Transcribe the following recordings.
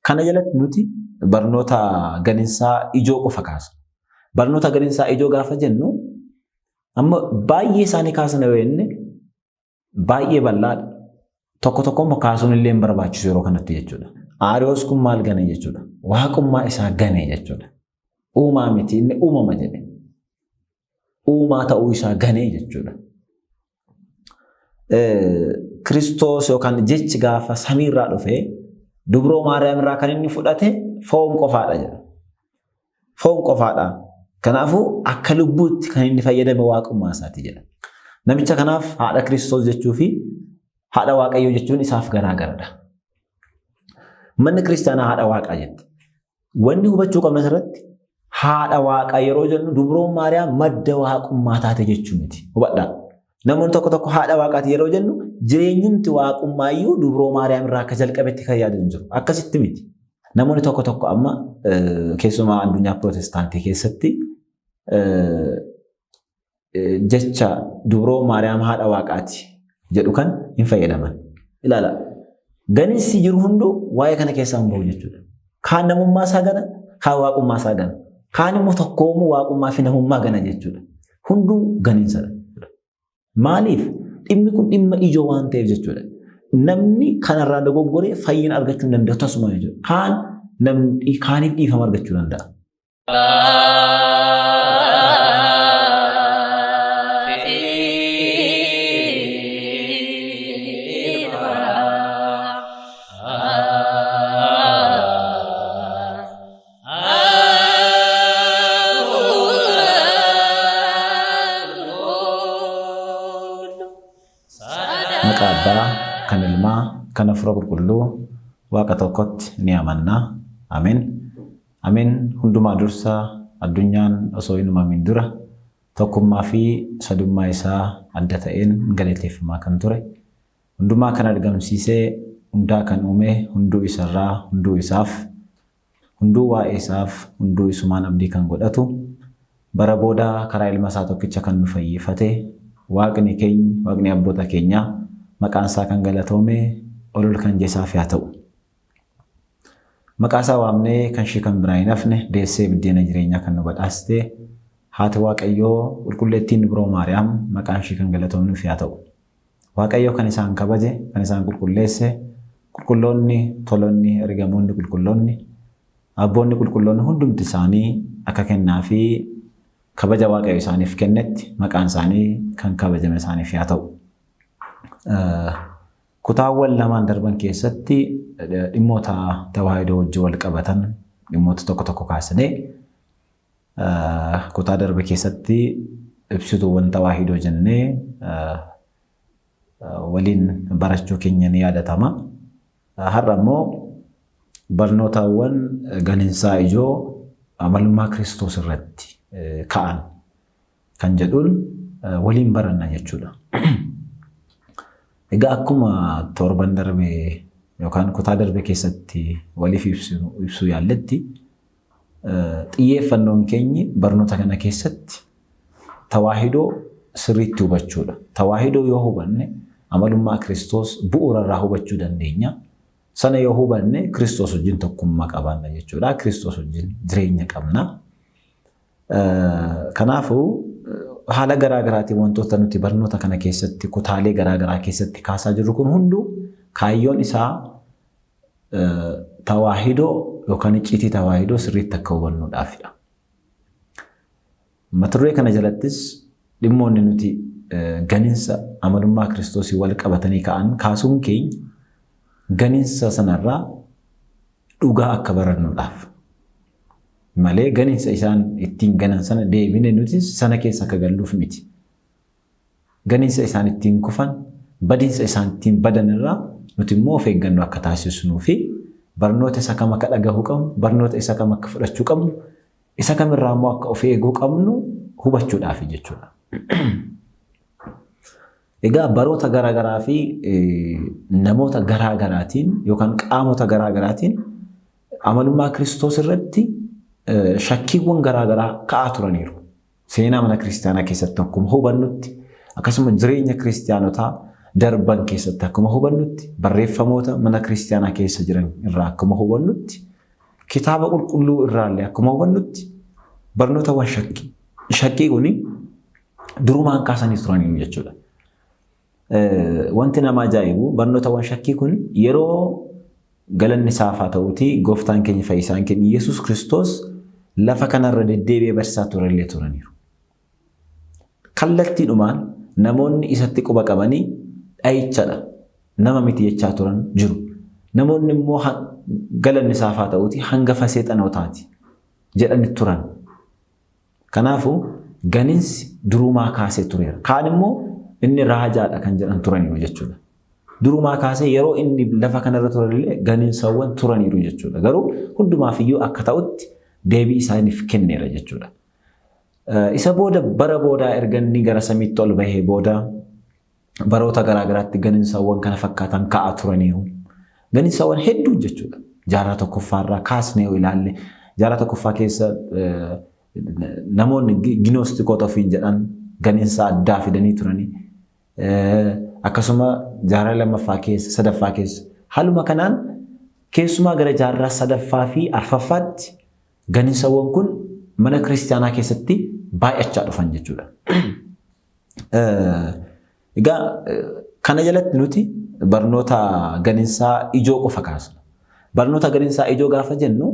Kana jalatti nuti barnoota ganinsaa ijoo qofa kaasna. Barnoota ganinsaa ijoo gaafa jennu amma baay'ee isaanii kaasna yoo jenne baay'ee bal'aadha. Tokko tokko immoo kaasuun illee hin barbaachisu yeroo kanatti jechuudha. Aariyoos kun maal gane jechuudha? Waaqummaa isaa gane jechuudha. Uumaa miti inni uumama jedhe. Uumaa ta'uu isaa gane jechuudha. Kiristoos yookaan jechi gaafa samiirraa dhufe dubroo Maariyaam irraa kan inni fudhate foon qofaadha jedha. Foon qofaadha. Kanaafuu akka lubbuutti kan inni fayyadame waaqummaa isaati jedha. Namicha kanaaf haadha Kiristoos jechuu fi haadha Waaqayyoo jechuun isaaf garaa garadha. Manni kiristaanaa haadha Waaqaa jetti. Wanni hubachuu qabnu asirratti haadha Waaqaa yeroo jennu dubroon Maariyaam madda waaqummaa taate jechuu miti. Hubadhaa. Namoonni tokko tokko haadha Waaqaati yeroo jennu jireenyumti waaqummaa iyyuu dubroo Maariyaam irraa akka jalqabetti kan yaadan jiru. Akkasitti miti. Namoonni tokko tokko amma keessumaa addunyaa pirootestaantii keessatti jecha dubroo Maariyaam haadha Waaqaati jedhu kan hin fayyadaman. Ilaala. Ganinsi jiru hunduu waa'ee kana keessaa hin bahu jechuudha. Kaan namummaa isaa gana, kaan waaqummaa isaa gana. Kaan immoo tokkoomuu waaqummaa fi namummaa gana jechuudha. Hunduu ganinsadha. Maaliif? Dhimmi kun dhimma ijoo waan ta'eef jechuudha. Namni kanarraa dogoggoree fayyina argachuu hin danda'u tasuma jechuudha. Kaan namni kaaniif dhiifama argachuu danda'a. Maqaa Abbaa, kan Ilmaa, kan Hafuura Qulqulluu, Waaqa tokkotti ni amanna. Ameen. Ameen. Hundumaa dursa addunyaan osoo hin uumamin dura tokkummaa fi sadummaa isaa adda ta'een galateeffamaa kan ture. Hundumaa kan argamsiise, hundaa kan uume, hunduu isarraa, hunduu isaaf, hunduu waa'ee isaaf, hunduu isumaan abdii kan godhatu, bara booda karaa ilma isaa tokkicha kan nu fayyifate, Waaqni keeny, Waaqni abboota keenyaa, maqaan isaa kan galatoome, ol ol kan jesaaf yaa ta'u. Maqaa isaa waamnee kan ishee kan biraa hin hafne, deessee biddeena jireenyaa kan nu badhaaste, haati Waaqayyoo, qulqulleettiin dubroo Maariyaam, maqaan ishee kan galatoomnuuf yaa ta'u. Waaqayyo kan isaan kabaje, kan isaan qulqulleesse, qulqulloonni, tolonni, ergamoonni qulqulloonni, abboonni qulqulloonni hundumti isaanii akka kennaa fi kabaja Waaqayyo isaaniif kennetti maqaan isaanii kan kabajame isaaniif yaa ta'u. Kutaawwan lamaan darban keessatti dhimmoota tawaahidoo wajjin wal qabatan dhimmoota tokko tokko kaasnee Kutaa darbe keessatti ibsituuwwan tawaahidoo jennee waliin barachuu keenya ni yaadatama. Har'a immoo barnootawwan ganinsaa ijoo amalummaa Kiristoos irratti ka'an kan jedhuun waliin baranna jechuudha. Egaa akkuma torban darbe yookaan kutaa darbe keessatti waliif ibsuu yaalletti xiyyeeffannoon keenyi barnoota kana keessatti tawaahidoo sirriitti hubachuudha. Tawaahidoo yoo hubanne amalummaa Kiristoos bu'uurarraa hubachuu dandeenya. Sana yoo hubanne Kiristoos wajjin tokkummaa qabaanna jechuudha. Kiristoos wajjin jireenya qabna. Kanaafuu haala garaa garaatiin wantoota nuti barnoota kana keessatti kutaalee garaa garaa keessatti kaasaa jirru kun hunduu kaayyoon isaa tawaahidoo yookaan icciitii tawaahidoo sirriitti akka hubannuudhaafidha. Mata duree kana jalattis dhimmoonni nuti ganinsa amalummaa Kiristoosii wal qabatanii ka'an kaasuun keenya ganinsa sanarraa dhugaa akka barannuudhaaf malee ganinsa isaan ittiin ganan sana deebine nutis sana keessa akka galluuf miti. Ganinsa isaan ittiin kufan, badinsa isaan ittiin badan irraa nuti immoo of eeggannoo akka taasisnuu fi barnoota isa kam akka dhagahuu qabnu, barnoota isa kam akka fudhachuu qabnu, isa kam irraa immoo akka of eeguu qabnu hubachuudhaaf jechuudha. Egaa baroota garaa garaa fi namoota garaa garaatiin yookaan qaamota garaa garaatiin amalummaa Kiristoos irratti shakkiiwwan garaa garaa ka'aa turaniiru. Seenaa mana kiristaanaa keessatti akkuma hubannutti akkasuma jireenya kiristaanotaa darban keessatti akkuma hubannutti, barreeffamoota mana kiristaanaa keessa jiran irraa akkuma hubannutti, kitaaba qulqulluu irraallee akkuma hubannutti barnootawwan shakkii kuni durumaan kaasanii turaniiru jechuudha. Wanti nama ajaa'ibu barnootawwan shakkii kun yeroo galanni isaaf haa ta'uutii gooftaan keenya fayyisaan keenya Yesuus Kiristoos lafa kanarra deddeebi'ee barsiisaa turellee turaniiru. Kallattiidhumaan namoonni isatti quba qabanii dha'ichadha, nama miti jechaa turan jiru. Namoonni immoo galanni isaaf haa ta'uutii hangafa seexanootaati jedhani turan. Kanaafuu ganinsi durumaa kaasee tureera. Kaan immoo inni raajaadha kan jedhan turaniiru jechuudha. Durumaa kaasee yeroo inni lafa kanarra turellee ganinsawwan turaniiru jechuudha. Garuu hundumaafiyyuu akka ta'utti deebii isaaniif kenneera jechuudha. Isa booda bara boodaa erga inni gara samiitti ol bahee booda baroota garaagaraatti ganinsawwan kana fakkaatan ka'aa turaniiru. Ganinsawwan hedduu jechuudha. Jaarraa tokkoffaarraa kaasnee yoo ilaalle jaarraa tokkoffaa keessa namoonni ginoostikoota ofiin jedhan ganinsa addaa fidanii turanii. Akkasuma jaarraa lammaffaa keessa sadaffaa keessa haaluma kanaan keessumaa gara jaarraa sadaffaa fi arfaffaatti ganinsawwan kun mana kiristaanaa keessatti baay'achaa dhufan jechuudha. Egaa kana jalatti nuti barnoota ganinsaa ijoo qofa kaasna. Barnoota ganinsaa ijoo gaafa jennu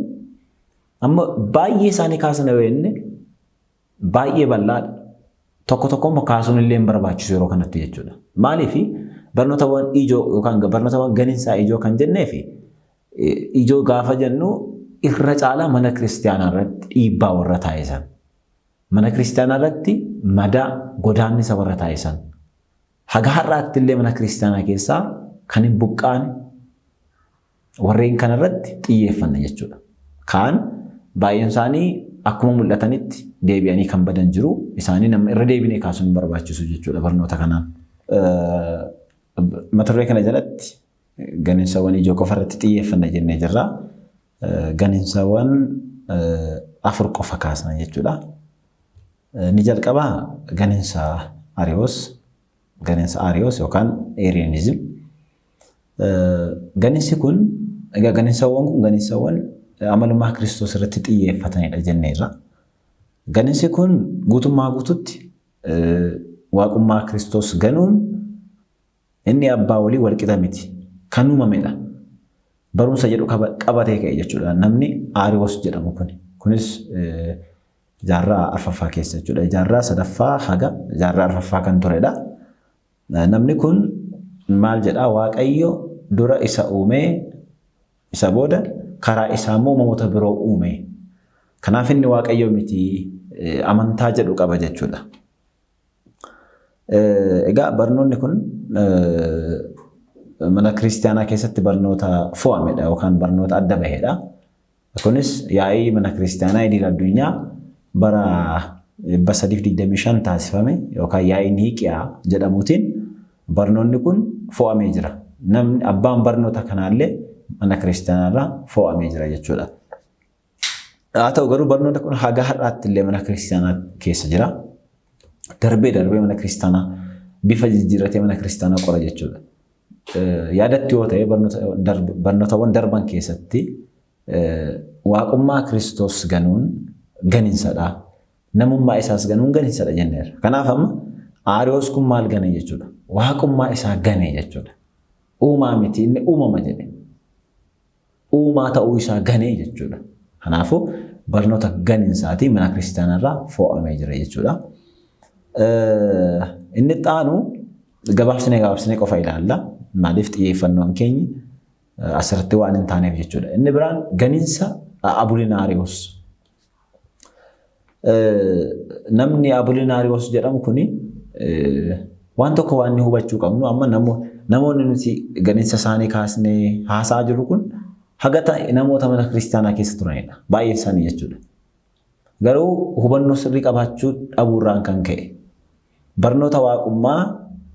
amma baay'ee isaanii kaasna yoo jenne baay'ee bal'aadha. Tokko tokko immoo kaasuun illee hin barbaachisu yeroo kanatti jechuudha. Maaliif barnootawwan ijoo yookaan barnootawwan ganinsaa ijoo kan jennee fi ijoo gaafa jennu irra caalaa mana kiristaanaa irratti dhiibbaa warra taasisan. Mana kiristaanaa irratti madaa godaannisa warra taasisan. Haga har'aatti illee mana kiristaanaa keessaa kan hin buqqaane warreen kanarratti xiyyeeffanna jechuudha. Kaan baay'een isaanii akkuma mul'atanitti deebi'anii kan badan jiru. Isaanii nama irra deebinee kaasuun hin barbaachisu jechuudha barnoota kanaan. Mata duree kana jalatti ganinsawwan ijoo qofa irratti xiyyeeffanna jennee jirra. Ganinsawwan afur qofa kaasna jechuudha. Ni jalqabaa ganinsa Ariyoos, ganinsa Ariyoos yookaan Arianism. Ganinsi kun egaa ganinsawwan kun ganinsawwan amalummaa Kiristoos irratti xiyyeeffatanidha jenneerra. Ganinsi kun guutummaa guututti waaqummaa Kiristoos ganuun inni abbaa walii walqixa miti. Kan uumamedha. Barumsa jedhu qabatee ka'e jechuudha. Namni Aariyoos jedhamu kun. Kunis jaarraa arfaffaa keessa jechuudha. Jaarraa sadaffaa haga jaarraa arfaffaa kan turedha. Namni kun maal jedhaa? Waaqayyo dura isa uumee isa booda karaa isaa immoo uumamoota biroo uume. Kanaaf inni Waaqayyo miti amantaa jedhu qaba jechuudha. Egaa barnoonni kun mana kiristaanaa keessatti barnoota fo'amedha yookaan barnoota adda bahedha. Kunis yaa'ii mana kiristaanaa idil addunyaa bara 325 taasifame yookaan yaa'ii Niiqiyaa jedhamuutiin barnoonni kun fo'amee jira. Namni abbaan barnoota kanaallee mana kiristaanaarraa fo'amee jira jechuudha. Haa ta'u garuu barnoonni kun haga har'aatti illee mana kiristaanaa keessa jira. Darbee darbee mana kiristaanaa bifa jijjiirratee mana kiristaanaa qora jechuudha. Yaadatti yoo ta'e barnootawwan darban keessatti waaqummaa Kiristoos ganuun ganinsadha. Namummaa isaas ganuun ganinsadha jenneerra. Kanaaf amma Aariyoos kun maal gane jechuudha? Waaqummaa isaa gane jechuudha. Uumaa miti inni uumama jedhe. Uumaa ta'uu isaa ganee jechuudha. Kanaafuu barnoota ganinsaatii mana kiristaanarraa fo'amee jira jechuudha. Inni itti aanu gabaabsinee gabaabsinee qofa ilaalla. Maaliif xiyyeeffannoon keenyi asirratti waan hin taaneef jechuudha. Inni biraan ganinsa Abulinaariyoos. Namni Abulinaariyoos jedhamu kuni waan tokko waan inni hubachuu qabnu amma namoonni nuti ganinsa isaanii kaasnee haasa'aa jirru kun haga ta'e namoota mana kiristaanaa keessa turanidha. Baay'een isaanii jechuudha. Garuu hubannoo sirrii qabaachuu dhabuurraan kan ka'e barnoota waaqummaa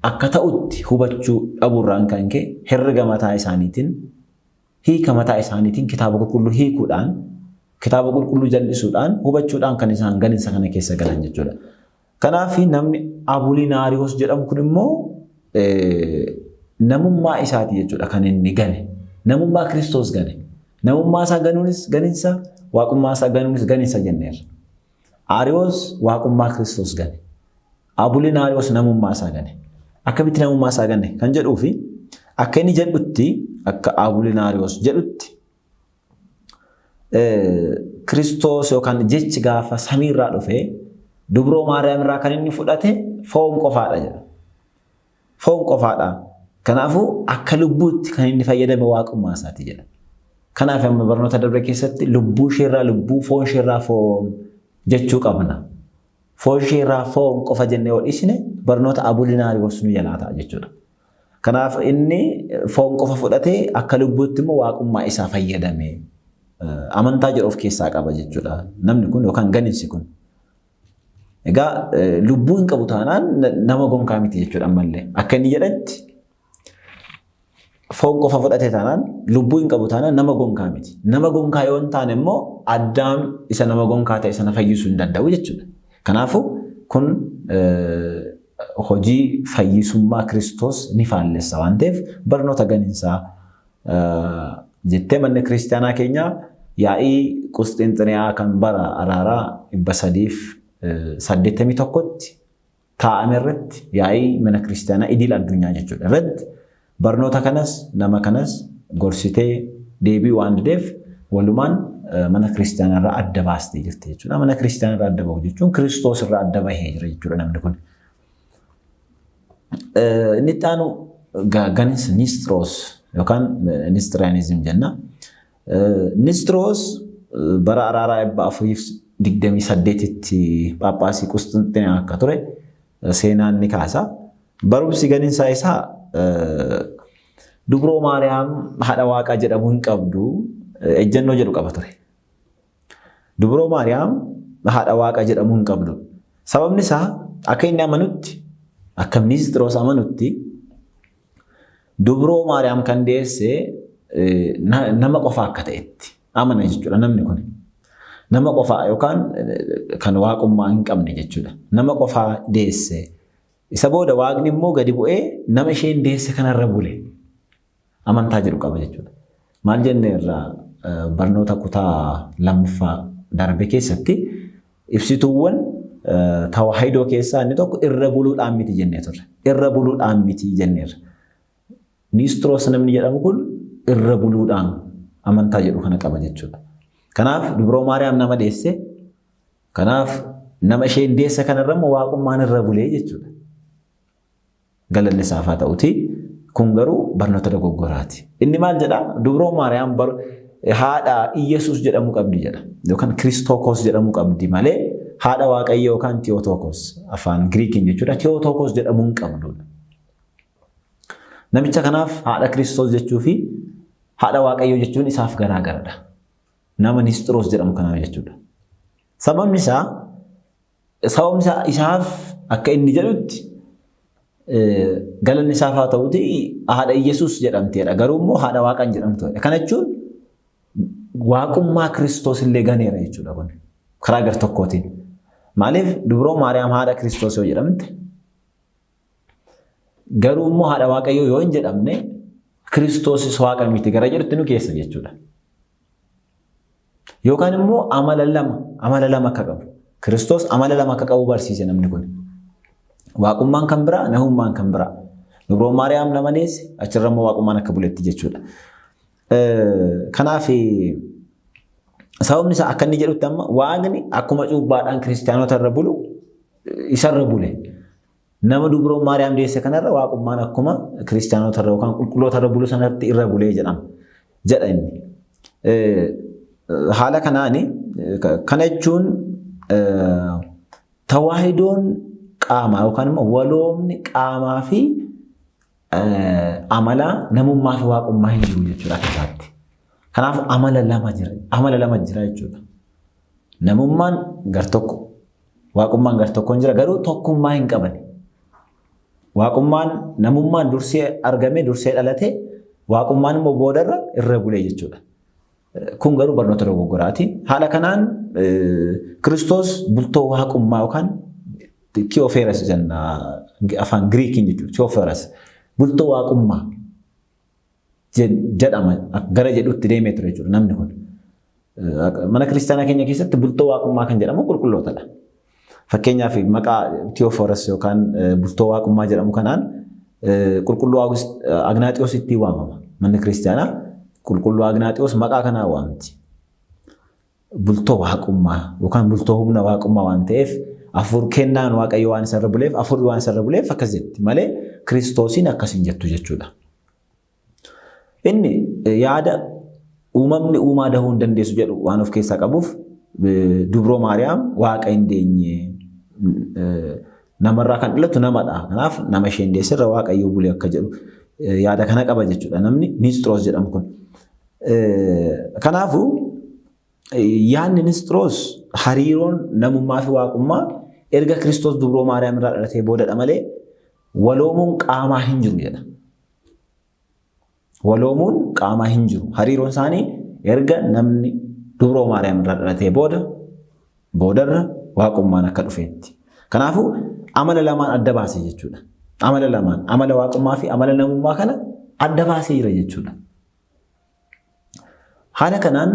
akka ta'utti hubachuu dhabuurraan kan ka'e herrega mataa isaaniitiin hiika mataa isaaniitiin kitaaba qulqulluu hiikuudhaan kitaaba qulqulluu jal'isuudhaan hubachuudhaan kan isaan ganinsa kana keessa galan jechuudha. Kanaaf namni Abulinaariyoos jedhamu kun immoo Namummaa isaati jechuudha kan inni gane. Namummaa Kiristoos gane. Namummaa isaa ganuunis ganinsa, waaqummaa isaa ganuunis ganinsa jenneerra. Aariyoos waaqummaa Kiristoos gane. Abuulinaariyoos namummaa isaa gane. Akkamitti namummaa isaa gane kan jedhuu fi akka inni jedhutti, akka Abuulinaariyoos jedhutti, Kiristoos yookaan jechi gaafa samiirraa dhufee dubroo Maariyaam irraa kan inni fudhate foon qofaadha jedha. Foon qofaadha. Kanaafuu akka lubbuutti kan inni fayyadame waaqummaa isaati jedha. Kanaaf amma barnoota darbe keessatti lubbuu isheerraa lubbuu, foon isheerraa foon jechuu qabna. Foon isheerraa foon qofa jennee yoo dhiisne barnoota Abuulinaariyoos nu jalaa ta'a jechuudha. Kanaaf inni foon qofa fudhatee akka lubbuutti immoo waaqummaa isaa fayyadame amantaa jedhu of keessaa qaba jechuudha. Namni kun yookaan ganinsi kun. Egaa lubbuu hin qabu taanaan nama gonkaa miti jechuudha ammallee. Akka inni jedhetti foon qofa fudhate taanaan, lubbuu hin qabu taanaan nama gonkaa miti. Nama gonkaa yoo hin taane immoo Addaam isa nama gonkaa ta'e sana fayyisuu hin danda'u jechuudha. Kanaafuu kun hojii fayyisummaa Kiristoos ni faallessa waan ta'eef barnoota ganinsaa jettee manni kiristaanaa keenyaa yaa'ii Qusxinxiniyaa kan bara araaraa 381tti taa'ame irratti, yaa'ii mana kiristaanaa idil addunyaa jechuudha irratti, barnoota kanas nama kanas gorsitee deebii waan dideef walumaan mana kiristaanaa irraa adda baastee jirti jechuudha. Mana kiristaanaa irraa adda bahu jechuun Kiristoos irraa adda bahee jira jechuudha namni kun. Inni itti aanu ganinsa Nisxiroos yookaan Nestorianism jenna. Nisxiroos bara araaraa 428tti Phaaphaasii Qusxinxiniyaa akka ture seenaan ni kaasa. Barumsi ganinsaa isaa Dubroo Maariyaam haadha Waaqaa jedhamuu hin qabdu ejjennoo jedhu qaba ture. Dubroo Maariyaam haadha Waaqaa jedhamuu hin qabdu. Sababni isaa akka inni amanutti, akka Nisxiroos amanutti, Dubroo Maariyaam kan deesse nama qofa akka ta'etti amana jechuudha namni kun. Nama qofaa yookaan kan waaqummaa hin qabne jechuudha. Nama qofaa deesse. Isa booda Waaqni immoo gadi bu'ee nama isheen deesse kanarra bule. Amantaa jedhu qaba jechuudha. Maal jenne irraa barnoota kutaa lammaffaa darbe keessatti ibsituuwwan tawaahidoo keessaa inni tokko irra buluudhaan miti jennee turre. Irra buluudhaan miti jenneerra. Niisxiroos namni jedhamu kun irra buluudhaan amantaa jedhu kana qaba jechuudha. Kanaaf Dubroo Maariyaam nama deesse. Kanaaf nama isheen deesse kanarra immoo waaqummaan irra bulee jechuudha. Galanni isaaf haa ta'uti. Kun garuu barnoota dogoggoraati. Inni maal jedhaa? Dubroo Maariyaam haadha Iyyasuus jedhamuu qabdi jedha. Yookaan Kiristookos jedhamuu qabdi malee haadha Waaqayyoo yookaan Tiyootokos afaan Giriikiin jechuudha. Tiyootokos jedhamuu hin qabdudha. Namicha kanaaf haadha Kiristoos jechuu fi haadha Waaqayyoo jechuun isaaf garaa garadha. Nama Nisxiroos jedhamu kanaaf jechuudha. Sababni isaa isaaf akka inni jedhutti, galanni isaaf haa ta'uti, haadha Iyyasuus jedhamteedha. Garuu immoo haadha Waaqaan jedhamtuudha. Kana jechuun waaqummaa Kiristoos illee ganeera jechuudha kun karaa gar tokkootiin. Maaliif Dubroo Maariyaam haadha Kiristoos yoo jedhamte, garuu immoo haadha Waaqayyoo yoo hin jedhamne, Kiristoosis Waaqa miti gara jedhutti nu geessa jechuudha. Yookaan immoo amala lama akka qabu. Kiristoos amala lama akka qabu barsiise namni kun. Waaqummaan kan biraa, namummaan kan biraa. Dubroo Maariyaam nama deesse, achirra immoo waaqummaan akka buletti jechuudha. Kanaaf sababni isaa akka inni jedhutti amma Waaqni akkuma cuuphaadhaan kiristaanota irra bulu isarra bule. Nama Dubroo Maariyaam deesse kanarra waaqummaan akkuma kiristaanota irra yookaan qulqulloota irra bulu sanatti irra bulee jedhama. Jedha inni. Haala kanaani kana jechuun tawaahidoon qaamaa yookaan immoo waloomni qaamaa fi amalaa namummaa fi waaqummaa hin jiru jechuudha akka isaatti. Kanaaf amala lama jira, amala lama jira jechuudha. Namummaan gar tokko, waaqummaan gar tokkoon jira, garuu tokkummaa hin qaban. Waaqummaan namummaan dursee argame, dursee dhalate, waaqummaan immoo boodarra irra bulee jechuudha. Kun garuu barnoota dogoggoraati. Haala kanaan Kiristoos bultoo waaqummaa yookaan Theophorus jenna afaan Giriikiin jechuudha. Theophorus. Bultoo waaqummaa jedhama gara jedhutti deemee ture jechuudha namni kun. Mana kiristaanaa keenya keessatti bultoo waaqummaa kan jedhamu qulqullootadha. Fakkeenyaaf maqaa Tiyooforas yookaan bultoo waaqummaa jedhamu kanaan qulqulluu Agnaaxiyoos ittiin waamama. Manni kiristaanaa qulqulluu Agnaaxiyoos maqaa kanaan waamti. Bultoo waaqummaa yookaan bultoo humna waaqummaa waan ta'eef afur kennaan Waaqayyo waan isarra buleef afurri waan isarra buleef akkas jetti malee Kiristoosiin akkas hin jettu jechuudha. Inni yaada uumamni uumaa dahuu hin dandeessu jedhu waan of keessaa qabuuf dubroo Maariyaam Waaqa hin deenye, namarraa kan dhalatu namadha. Kanaaf nama isheen deessirra Waaqayyo bule akka jedhu yaada kana qaba jechuudha namni Nisxiroos jedhamu kun. Kanaafuu yaadni Nisxiroos hariiroon namummaa fi waaqummaa erga Kiristoos dubroo Maariyaam irraa dhalatee boodadha malee waloomuun qaamaa hin jiru jedha. Waloomuun qaamaa hin jiru. Hariiroon isaanii erga namni dubroo Maariyaam irraa dhalatee booda boodarra waaqummaan akka dhufeetti. Kanaafuu amala lamaan adda baasee jechuudha. Amala lamaan amala waaqummaa fi amala namummaa kana adda baasee jira jechuudha. Haala kanaan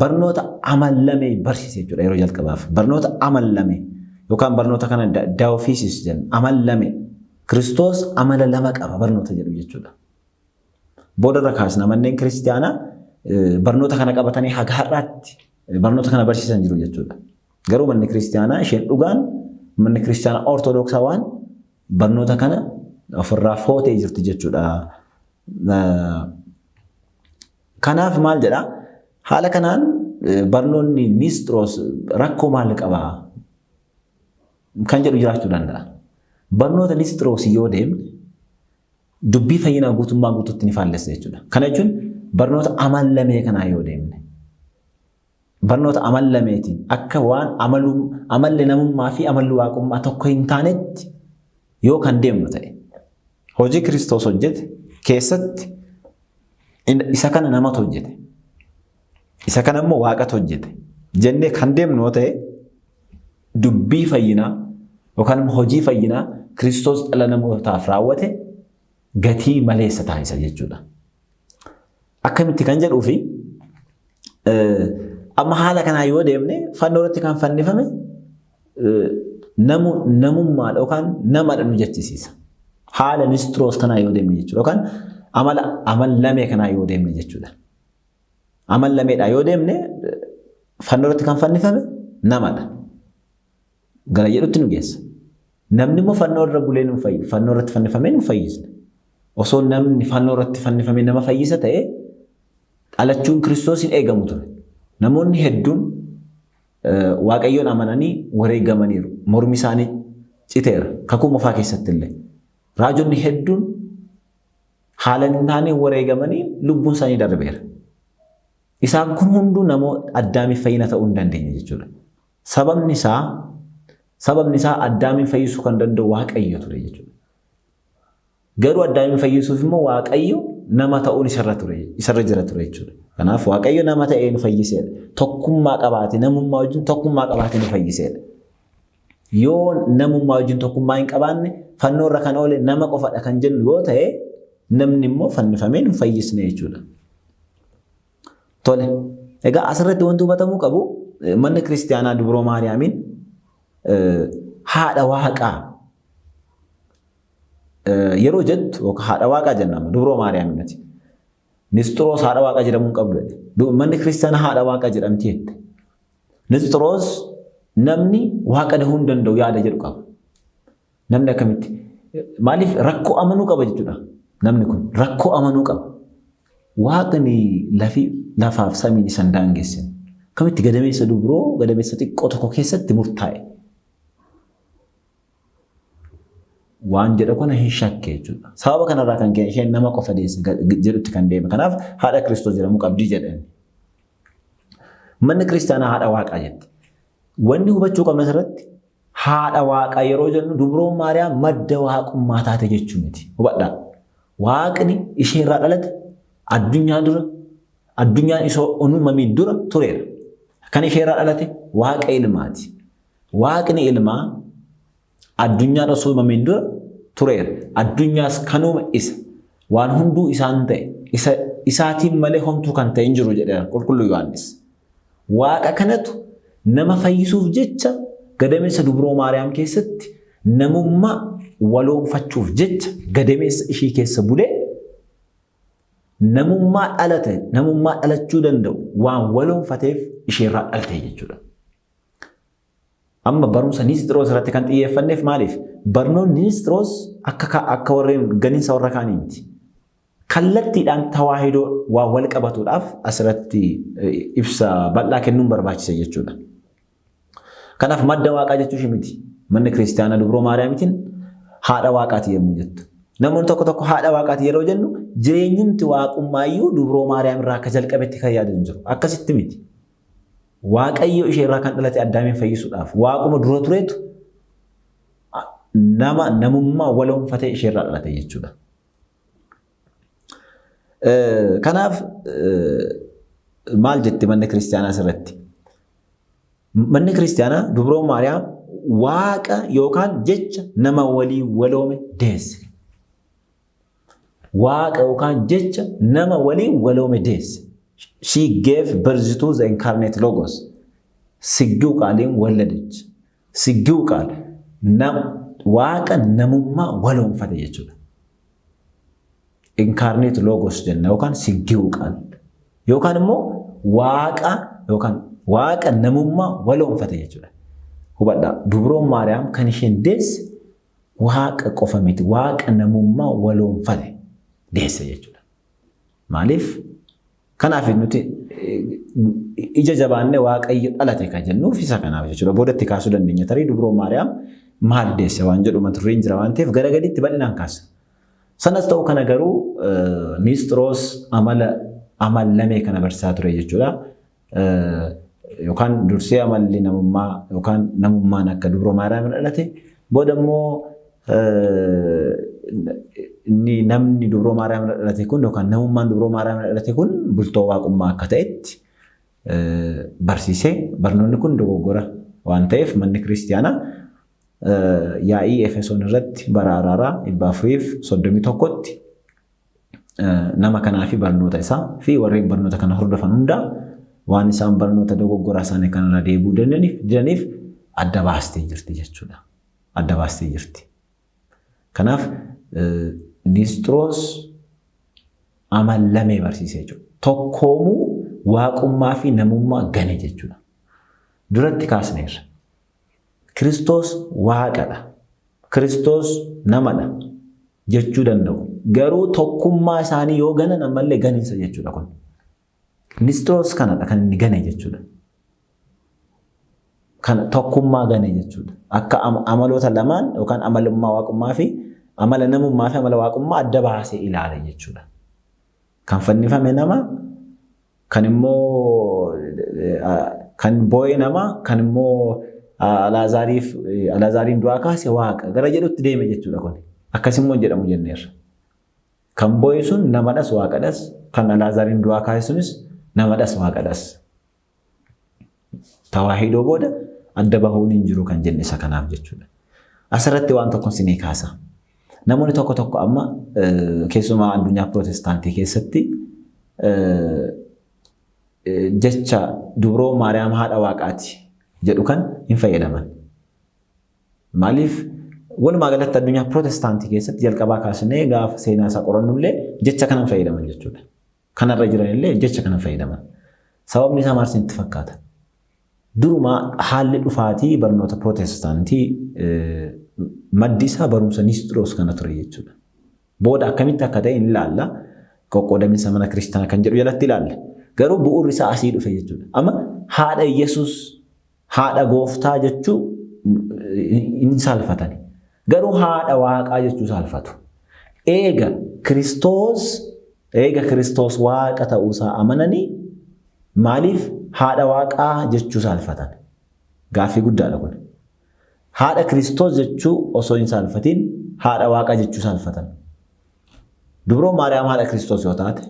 barnoota amallamee barsiise jechuudha yeroo jalqabaaf. Barnoota amallamee yookaan barnoota kana daawfiisis jenna. Amallamee. Kiristoos amala lama qaba barnoota jedhu jechuudha. Boodarra kaasna manneen kiristiyaanaa barnoota kana qabatanii haga har'aatti barnoota kana barsiisan jiru jechuudha. Garuu manni kiristiyaanaa isheen dhugaan manni kiristiyaanaa ortodoksawaan waan barnoota kana ofirraa footee jirti jechuudha. Kanaaf maal jedhaa? Haala kanaan barnoonni Nisxiroos rakkoo maal qabaa kan jedhu jiraachuu danda'a. Barnoota Nisxiroos yoo deemne dubbii fayyinaa guutummaa guutuutti ni faallessa jechuudha. Kana jechuun barnoota amallamee kanaa yoo deemne barnoota amallameetiin akka waan amalli namummaa fi amalli waaqummaa tokko hin taanetti yoo kan deemnu ta'e hojii Kiristoos hojjete keessatti isa kana namatu hojjete isa kana immoo waaqatu hojjete jennee kan deemnu yoo ta'e dubbii fayyinaa yookaan immoo hojii fayyinaa Kiristoos dhala namootaaf raawwate gatii maleessa taasisa jechuudha. Akkamitti kan jedhuu fi amma haala kanaa yoo deemne fannoo irratti kan fannifame namummaadha yookaan namadha nu jechisiisa. Haala Nisxiroos kanaa yoo deemne jechuudha yookaan amala amallamee kanaa yoo deemne jechuudha. Amallameedha yoo deemne fannoo irratti kan fannifame namadha. Gara jedhutti nu geessa. Namni immoo fannoo irra bulee nu fayyu, fannoo irratti fannifamee nu fayyisna. Osoo namni fannoo irratti fannifamee nama fayyisa ta'e dhalachuun Kiristoos hin eegamu ture. Namoonni hedduun Waaqayyoon amananii wareegamaniiru. Mormi isaanii citeera. Kakuu moofaa keessatti illee. Raajonni hedduun haala hin taaneen wareegamanii lubbuun isaanii darbeera. Isaan kun hunduu namoota Addaamiif fayyina ta'uu hin dandeenye jechuudha. Sababni isaa sababni isaa Addaamiin fayyisuu kan danda'u Waaqayyo ture jechuudha. Garuu Addaamiin fayyisuuf immoo Waaqayyo nama ta'uun isarra ture isarra jira ture jechuudha. Kanaaf Waaqayyo nama ta'ee nu fayyiseedha. Tokkummaa qabaate namummaa wajjin tokkummaa qabaate nu fayyiseedha. Yoo namummaa wajjin tokkummaa hin qabaanne fannoo irra kan oole nama qofadha kan jennu yoo ta'e namni immoo fannifamee nu fayyisne jechuudha. Tole. Egaa asirratti wanti hubatamuu qabu manni kiristiyaanaa Dubroo Maariyaamiin haadha waaqaa yeroo jettu yookaan haadha waaqaa jenna amma Dubroo Maariyaamiin nuti. Nisxiroos haadha waaqaa jedhamuu hin qabdu jedhe. Manni kiristiyaanaa haadha waaqaa jedhamti jette. Nisxiroos namni waaqa dahuu hin danda'u yaada jedhu qaba. Namni akkamitti maaliif rakkoo amanuu qaba jechuudha. Namni kun rakkoo amanuu qaba. Waaqni lafi lafaaf samiin isa hin daangessine. Akkamitti gadameessa dubroo gadameessa xiqqoo tokko keessatti murtaa'e. Waan jedha kana hin shakke jechuudha. Sababa kanarraa kan ka'e isheen nama qofa deesse jedhutti kan deeme. Kanaaf haadha Kiristoos jedhamuu qabdii jedhan. Manni kiristaanaa haadha waaqaa jetti. Wanni hubachuu qabnu asirratti haadha waaqaa yeroo jennu dubroon Maariyaam madda waaqummaa taate jechuu miti. Hubadhaa. Waaqni ishee irraa dhalate addunyaa dura addunyaan isoo hin uumamiin dura tureera. Kan ishee irraa dhalate waaqa ilmaati. Waaqni ilmaa addunyaan osoo uumamiin dura tureera. Addunyaas kan uume isa. Waan hunduu isaan ta'e. Isa isaatiin malee homtuu kan ta'e hin jiru jedheera Qulqulluu Yohaannis. Waaqa kanatu nama fayyisuuf jecha gadameessa Dubroo Maariyaam keessatti namummaa waloomfachuuf jecha gadameessa ishii keessa bulee namummaa dhalate, namummaa dhalachuu danda'u waan waloomfateef isheerraa dhalate jechuudha. Amma barumsa Niisxiroos irratti kan xiyyeeffanneef maaliif? Barnoonni Niisxiroos akka warreen ganiinsa warra kaanii miti. Kallattiidhaan tawaahidoo waan wal qabatuudhaaf asirratti ibsa bal'aa kennuun barbaachisa jechuudha. Kanaaf madda waaqaa jechuu ishee miti. Manni kiristaanaa Dubroo Maariyaamitiin haadha waaqaati yommuu jettu. Namoonni tokko tokko haadha waaqaati yeroo jennu jireenyumti waaqummaayyuu Dubroo Maariyaam irraa akka jalqabetti kan yaadu jiru. Akkasitti miti. Waaqayyo ishee irraa kan dhalate Addaamiin fayyisuudhaaf waaquma dura turetu nama namummaa waloomfatee ishee irraa dhalate jechuudha. Kanaaf maal jetti manni kiristaanaa asirratti? Manni kiristaanaa Dubroo Maariyaam waaqa yookaan jecha nama walii waloome deesse. Waaqa yookaan jecha nama waliin waloome deesse. She gave birth to the incarnate logos. ስግው ቃልን ወለደች. ስግው ቃል waaqa namummaa waloomfate jechuudha. Incarnate logos jenna yookaan ስግው ቃል yookaan immoo waaqa yookaan waaqa namummaa waloomfate jechuudha. Hubadhaa, Dubroon Maariyaam kan isheen deesse waaqa qofa miti, waaqa namummaa waloomfate deesse jechuudha. Maaliif? Kanaaf nuti ija jabaannee Waaqayyo dhalate kan jennuuf isa kanaaf jechuudha. Boodatti kaasuu dandeenya. Tarii Dubroo Maariyaam maal deesse waan jedhu mata dureen jira waan ta'eef gara gaditti bal'inaan kaasa. Sanas ta'u kana garuu Niisxiroos amala amallamee kana barsiisaa ture jechuudha. Yookaan dursee amalli namummaa yookaan namummaan akka Dubroo Maariyaam dhalate, booda immoo inni namni Dubroo Maariyaam dhalate kun yookaan namummaan Dubroo Maariyaam dhalate kun bultoo waaqummaa akka ta'etti barsiisee, barnoonni kun dogoggora waan ta'eef manni kiristiyaanaa yaa'ii Efesoon irratti bara araaraa 431tti nama kanaa fi barnoota isaa fi warreen barnoota kana hordofan hundaa waan isaan barnoota dogoggoraa isaanii kanarra deebi'uu dandaniif adda baastee jirti jechuudha. Adda baastee jirti. Kanaaf Niisxiroos amallamee barsiise jechuudha. Tokkoomuu waaqummaa fi namummaa gane jechuudha. Duratti kaasneerra. Kiristoos waaqadha. Kiristoos namadha jechuu danda'u. Garuu tokkummaa isaanii yoo ganan ammallee ganiinsa jechuudha kun. Niisxiroos kanadha kan inni gane jechuudha. Kan tokkummaa gane jechuudha. Akka amaloota lamaan yookaan amalummaa waaqummaa fi amala namummaa fi amala waaqummaa adda baasee ilaale jechuudha. Kan fannifame nama, kan immoo kan boo'e nama, kan immoo Alaazaariin du'aa kaase waaqa gara jedhutti deeme jechuudha kun. Akkasimmoo jedhamu jenneerra. Kan boo'e sun namadhas waaqadhas, kan Alaazaariin du'aa kaase sunis namadhas waaqadhas. Tawaahidoo booda adda bahuun hin jiru kan jenne isa kanaaf jechuudha. Asirratti waan tokko isinii kaasa. Namoonni tokko tokko amma keessumaa addunyaa pirootestaantii keessatti jecha Dubroo Maariyaam haadha waaqaati jedhu kan hin fayyadaman. Maaliif? Walumaa galatti addunyaa pirootestaantii keessatti jalqabaa kaasnee gaafa seenaa isaa qorannullee jecha kanan fayyadaman jechuudha. Kanarra jiranillee jecha kanan fayyadaman. Sababni isaa maal isinitti fakkaata? Durumaa haalli dhufaatii barnoota pirootestaantii maddi isaa barumsa Niisxiroos kana ture jechuudha. Booda akkamitti akka ta'e hin ilaalla. Qoqqoodaminsa mana kiristaanaa kan jedhu jalatti ilaalla. Garuu bu'uurri isaa asii dhufe jechuudha. Amma haadha Yesuus, haadha gooftaa jechuu hin saalfatan. Garuu haadha waaqaa jechuu saalfatu. Eega Kiristoos waaqa ta'uusaa amananii maaliif haadha waaqaa jechuu saalfatan? Gaaffii guddaadha kun. Haadha Kiristoos jechuu osoo hin saalfatiin haadha waaqaa jechuu saalfatan. Dubroo Maariyaam haadha Kiristoos yoo taate,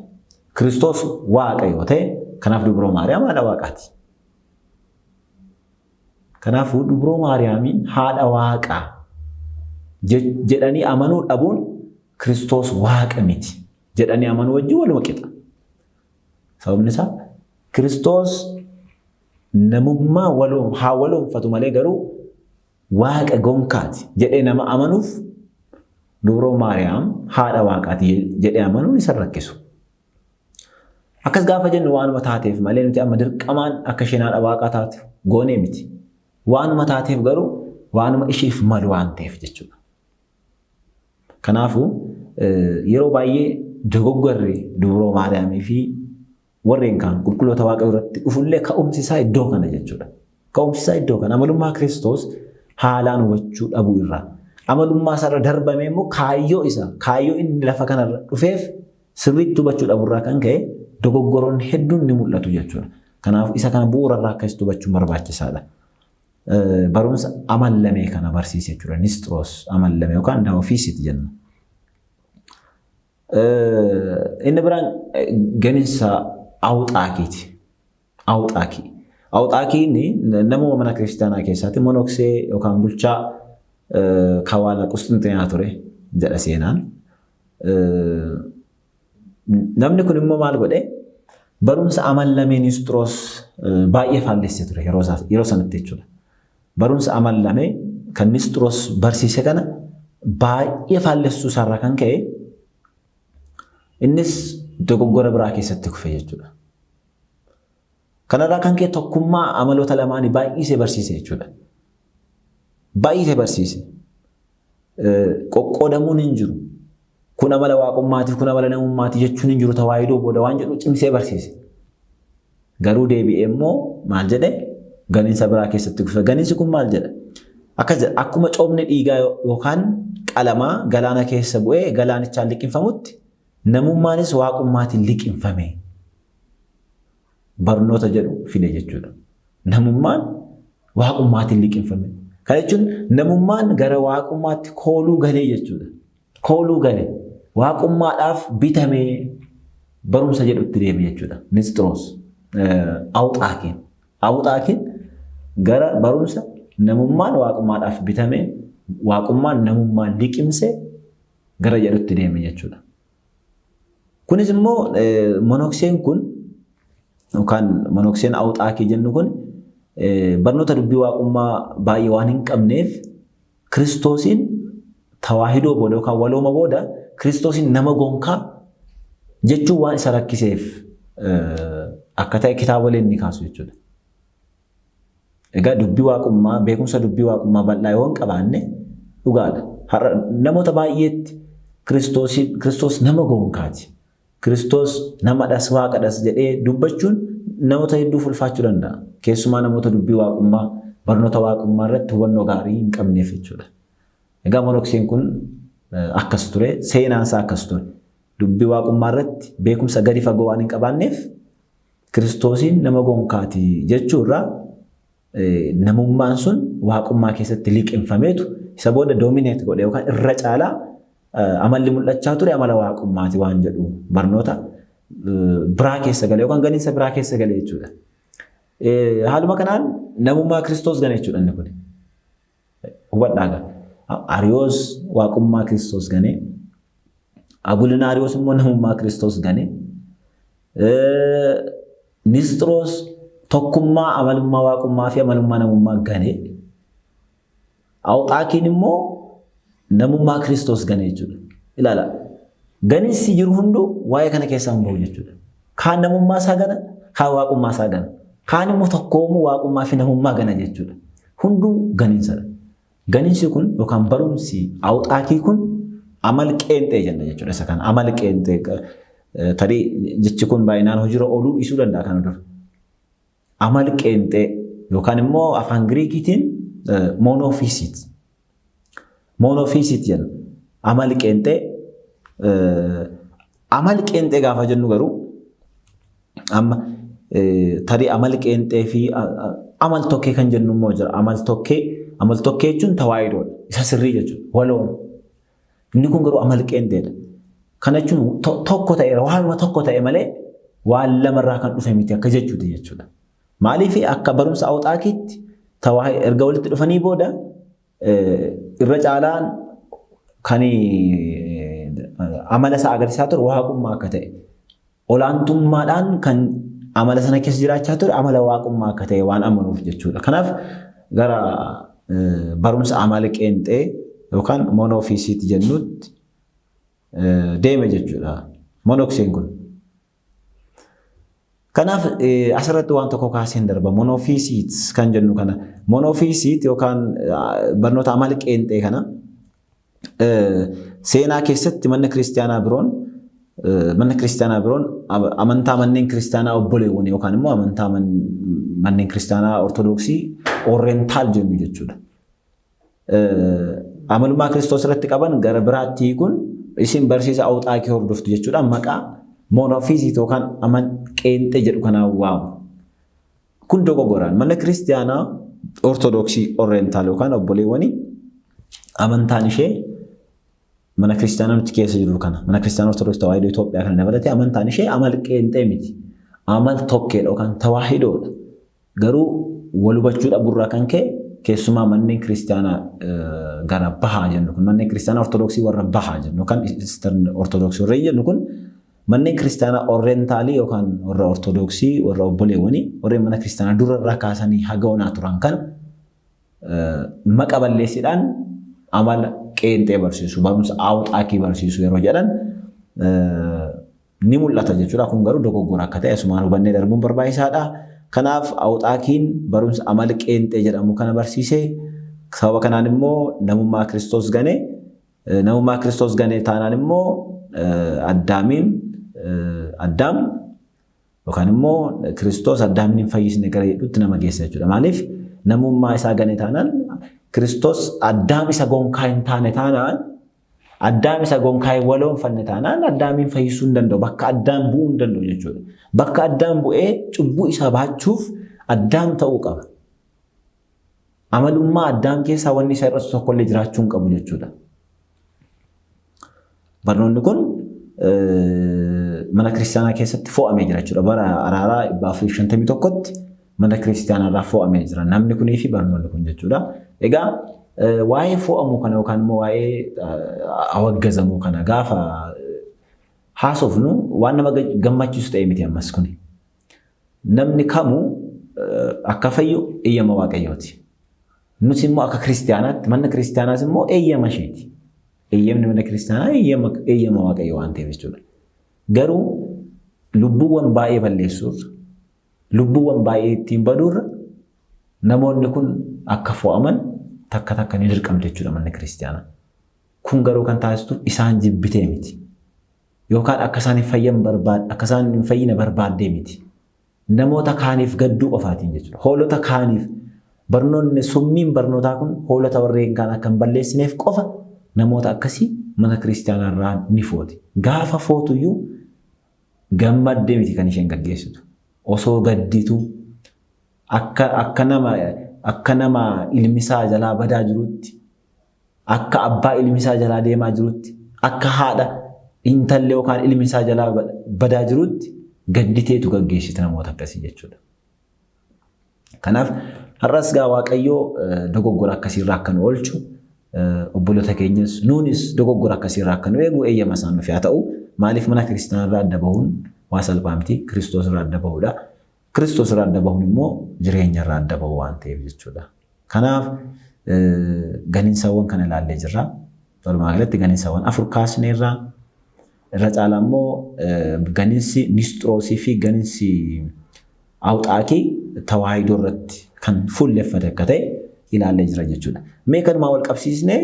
Kiristoos waaqa yoo ta'e, kanaaf Dubroo Maariyaam haadha waaqaati. Kanaafuu Dubroo Maariyaamiin haadha waaqaa jedhanii amanuu dhabuun Kiristoos Waaqa miti jedhanii amanuu wajjin waluma qixa. Sababni isaa Kiristoos namummaa waloom haa waloomfatu malee garuu Waaqa gonkaati jedhee nama amanuuf Dubroo Maariyaam haadha Waaqaati jedhee amanuun isa rakkisu. Akkas gaafa jennu waanuma taateef malee nuti amma dirqamaan akka isheen haadha Waaqaa taatu goonee miti. Waanuma taateef garuu waanuma isheef malu waan ta'eef jechuudha. Kanaafuu yeroo baay'ee dogoggorri Dubroo Maariyaamii fi warreen kaan qulqulloota Waaqayyoo irratti dhufullee ka'umsi isaa iddoo kana jechuudha. Ka'umsi isaa iddoo kana amalummaa Kiristoos haalaan hubachuu dhabuu irraa. Amalummaa isaarra darbamee immoo kaayyoo isaa kaayyoo inni lafa kanarra dhufeef sirriitti hubachuu dhabuurraa kan ka'e dogoggoroonni hedduun ni mul'atu jechuudha. Kanaaf isa kana bu'uurarraa akkasitti hubachuun barbaachisaadha. Barumsa amallamee kana barsiise jechuudha. Nisxiroos amallamee yookaan daawfiisiiti jenna. Inni biraan ganinsa Awuxaakiiti. Awuxaakii. Awuxaakiin namuma mana kiristaanaa keessaatti monoksee yookaan bulchaa kawaala Qusxinxiniyaa ture jedha seenaan. Namni kun immoo maal godhe? Barumsa amallamee Nisxiroos baay'ee faallessee ture yeroo sanatti jechuudha. Barumsa amallamee kan Nisxiroos barsiise kana baay'ee faallessuu isaarraa kan ka'e innis dogoggora biraa keessatti kufe jechuudha. Kanarraa kan ka'e tokkummaa amaloota lamaanii baay'isee barsiise jechuudha. Baay'isee barsiise. Qoqqoodamuun hin jiru. Kun amala waaqummaati, kun amala namummaati jechuun hin jiru tawaahidoo booda waan jedhu cimsee barsiise. Garuu deebi'ee immoo maal jedhe? Ganinsa biraa keessatti kufe. Ganinsi kun maal jedha? Akkas jedha, akkuma coobni dhiigaa yookaan qalamaa galaana keessa bu'ee galaanichaan liqimfamutti namummaanis waaqummaatiin liqimfame. Barnoota jedhu fide jechuudha. Namummaan waaqummaatiin liqimfame. Kana jechuun namummaan gara waaqummaatti kooluu galee jechuudha. Kooluu gale. Waaqummaadhaaf bitamee barumsa jedhutti deeme jechuudha. Nisxiroos. Awuxaakiin. Awuxaakiin gara barumsa namummaan waaqummaadhaaf bitame waaqummaan namummaan liqimse gara jedhutti deeme jechuudha. Kunis immoo monokseen kun yookaan monokseen awuxaakii jennu kun barnoota dubbii waaqummaa baay'ee waan hin qabneef Kiristoosiin tawaahidoo booda yookaan walooma booda Kiristoosiin nama gonkaa jechuun waan isa rakkiseef akka ta'e kitaaboleen ni kaasu jechuudha. Egaa dubbii waaqummaa beekumsa dubbii waaqummaa bal'aa yoo hin qabaanne dhugaadha. Har'a namoota baay'eetti Kiristoos nama gonkaati. Kiristoos namadhas waaqadhas jedhee dubbachuun namoota hedduuf ulfaachuu danda'a. Keessumaa namoota dubbii waaqummaa, barnoota waaqummaa irratti hubannoo gaarii hin qabneef jechuudha. Egaa monokseen kun akkas ture, seenaan isaa akkas ture. Dubbii waaqummaa irratti beekumsa gadi fagoo waan hin qabaanneef Kiristoosiin nama gonkaati jechuurraa namummaan sun waaqummaa keessatti liqimfameetu isa booda doomineet godhe yookaan irra caalaa amalli mul'achaa ture amala waaqummaati waan jedhu barnoota biraa keessa gale yookaan ganiinsa biraa keessa gale jechuudha. Haaluma kanaan namummaa Kiristoos gane jechuudha inni kun. Hubadhaa gaa. Ariyoos waaqummaa Kiristoos gane. Abulinaariyoos immoo namummaa Kiristoos gane. Nisxiroos tokkummaa amalummaa waaqummaa fi amalummaa namummaa gane. Awuxaakiin immoo namummaa Kiristoos gane jechuudha. Ilaala. Ganinsi jiru hunduu waa'ee kana keessaa hin bahu jechuudha. Kaan namummaa isaa gana, kaan waaqummaa isaa gana. Kaan immoo tokkoomuu waaqummaa fi namummaa gana jechuudha. Hunduu ganinsadha. Ganinsi kun yookaan barumsi awuxaakii kun amal qeenxee jenna jechuudha. Isa kana amal qeenxee tarii jechi kun baay'inaan hojiirra ooluu dhiisuu danda'a kana dura. Amal qeenxee yookaan immoo afaan Giriikiitiin moonofiisiit. Moonofiisiit jenna. Amal qeenxee amal qeenxee gaafa jennu garuu amma tarii amal qeenxee fi amal tokkee kan jennu immoo jira. Amal tokkee amal tokkee jechuun tawaayidoodha. Isa sirrii jechuudha. Walooma. Inni kun garuu amal qeenxeedha. Kana jechuun tokko ta'eera waanuma tokko ta'e malee waan lamarraa kan dhufe miti akka jechuuti jechuudha. Maaliif akka barumsa awxaakiitti erga walitti dhufanii booda irra caalaan Kan amala isaa agarsiisaa ture waaqummaa akka ta'e. Olaantummaadhaan kan amala sana keessa jiraachaa ture amala waaqummaa akka ta'e waan amanuuf jechuudha. Kanaaf gara barumsa amala qeenxee yookaan monoofiisiitti jennutti deeme jechuudha. Monokseen kun. Kanaaf asirratti waan tokko kaaseen darba. Monoofiisiit kan jennu kana. Monoofiisiit yookaan barnoota amala qeenxee kana seenaa keessatti manni kiristaanaa biroon manni kiristaanaa biroon amantaa manneen kiristaanaa obboleewwan yookaan immoo amantaa manneen kiristaanaa Ortodoksii Orientaal jennu jechuudha. Amalummaa Kiristoos irratti qaban gara biraatti hiikuun isin barsiisa Awuxaakii hordoftu jechuudha. Maqaa monoofiisiit yookaan aman qeenxee jedhu kanaan waamu. Kun dogoggoraan mana kiristaanaa Ortodoksii Orientaal yookaan obboleewwanii amantaan ishee mana kiristaanaa nuti keessa jirru kana mana kiristaanaa Ortodoksii Tawaahidoo Itoophiyaa kana dabalatee amantaan ishee amal qeenxee miti. Amal tokkeedha yookaan tawaahidoodha. Garuu wal hubachuu dhabuurraa kan ka'e keessumaa manneen kiristaanaa gara bahaa jennu kun manneen kiristaanaa Ortodoksii warra bahaa jennu yookaan Eastern Ortodoksii warra jennu kun manneen kiristaanaa Orientaalii yookaan warra Ortodoksii warra obboleewwanii warreen mana kiristaanaa durarraa kaasanii haga onaa turan kan maqa balleessiidhaan amala qeenxee barsiisu barumsa awuxaakii barsiisu yeroo jedhan ni mul'ata jechuudha. Kun garuu dogoggora akka ta'e asumaan hubannee darbuun barbaachisaadha. Kanaaf awuxaakiin barumsa amala qeenxee jedhamu kana barsiise. Sababa kanaan immoo namummaa Kiristoos gane. Namummaa Kiristoos gane taanaan immoo Addaamiin Addaam yookaan immoo Kiristoos Addaamin hin fayyisne gara jedhutti nama geessa jechuudha. Maaliif namummaa isaa gane taanaan Kiristoos Addaam isa gonkaa hin taane taanaan Addaam isa gonkaa hin waloonfanne taanaan Addaamiin fayyisuu hin danda'u. Bakka Addaam bu'uu hin danda'u jechuudha. Bakka Addaam bu'ee cubbuu isaa baachuuf Addaam ta'uu qaba. Amalummaa Addaam keessaa wanni isa hir'isu tokkollee jiraachuu hin qabu jechuudha. Barnoonni kun mana kiristaanaa keessatti fo'amee jira jechuudha. Bara araaraa 451tti mana kiristaanaa irraa fo'amee jira. Namni kunii fi barnoonni kun jechuudha. Egaa waa'ee fo'amuu kana yookaan immoo waa'ee awaggazamuu kana gaafa haasofnu waan nama gammachiisu ta'e miti ammas kuni. Namni kamuu akka fayyu eeyyama Waaqayyooti. Nuti immoo akka kiristaanaatti manni kiristaanaas immoo eeyyama isheeti. Eeyyamni mana kiristaanaa eeyyama Waaqayyoo waan ta'eef jechuudha. Garuu lubbuuwwan baay'ee balleessuurra, lubbuuwwan baay'ee ittiin baduurra namoonni kun akka fo'aman takka takka ni dirqamte jechuudha manni kiristaanaa. Kun garuu kan taasistu isaan jibbitee miti. Yookaan akka isaan hin fayyan barbaad akka isaan hin fayyine barbaaddee miti. Namoota kaaniif gadduu qofaatiin jechuudha. Hoolota kaaniif barnoonni summiin barnootaa kun hoolota warreen kaan akka hin balleessineef qofa namoota akkasii mana kiristaanaa irraa ni footi. Gaafa footuyyuu gammaddee miti kan isheen gaggeessitu. Osoo gaddituu akka akka nama akka nama ilmisaa jalaa badaa jirutti akka abbaa ilmisaa jalaa deemaa jirutti akka haadha intalli yookaan ilmi isaa jalaa badaa jirutti gadditeetu gaggeessiti namoota akkasii jechuudha. Kanaaf har'as gaa Waaqayyoo dogoggora akkasiirraa akka nu oolchu obboloota keenyas nuunis dogoggora akkasiirraa akka nu eegu eeyyama isaa nuuf haa ta'u. Maaliif mana kiristaanaa irraa adda bahuun waa salphaa miti. Kiristoos irraa adda bahuudha. Kiristoos irraa adda bahuun immoo jireenya irraa adda bahu waan ta'eef jechuudha. Kanaaf ganiinsawwan kana ilaallee jirra. Walumaa galatti ganiinsawwan 4 kaasneerra. Irra caalaa immoo ganiinsi Nisxiroosii fi ganiinsi Awuxaakii tawaahidoo irratti kan fuulleffate akka ta'e ilaallee jira jechuudha. Mee kanumaa wal qabsiisnee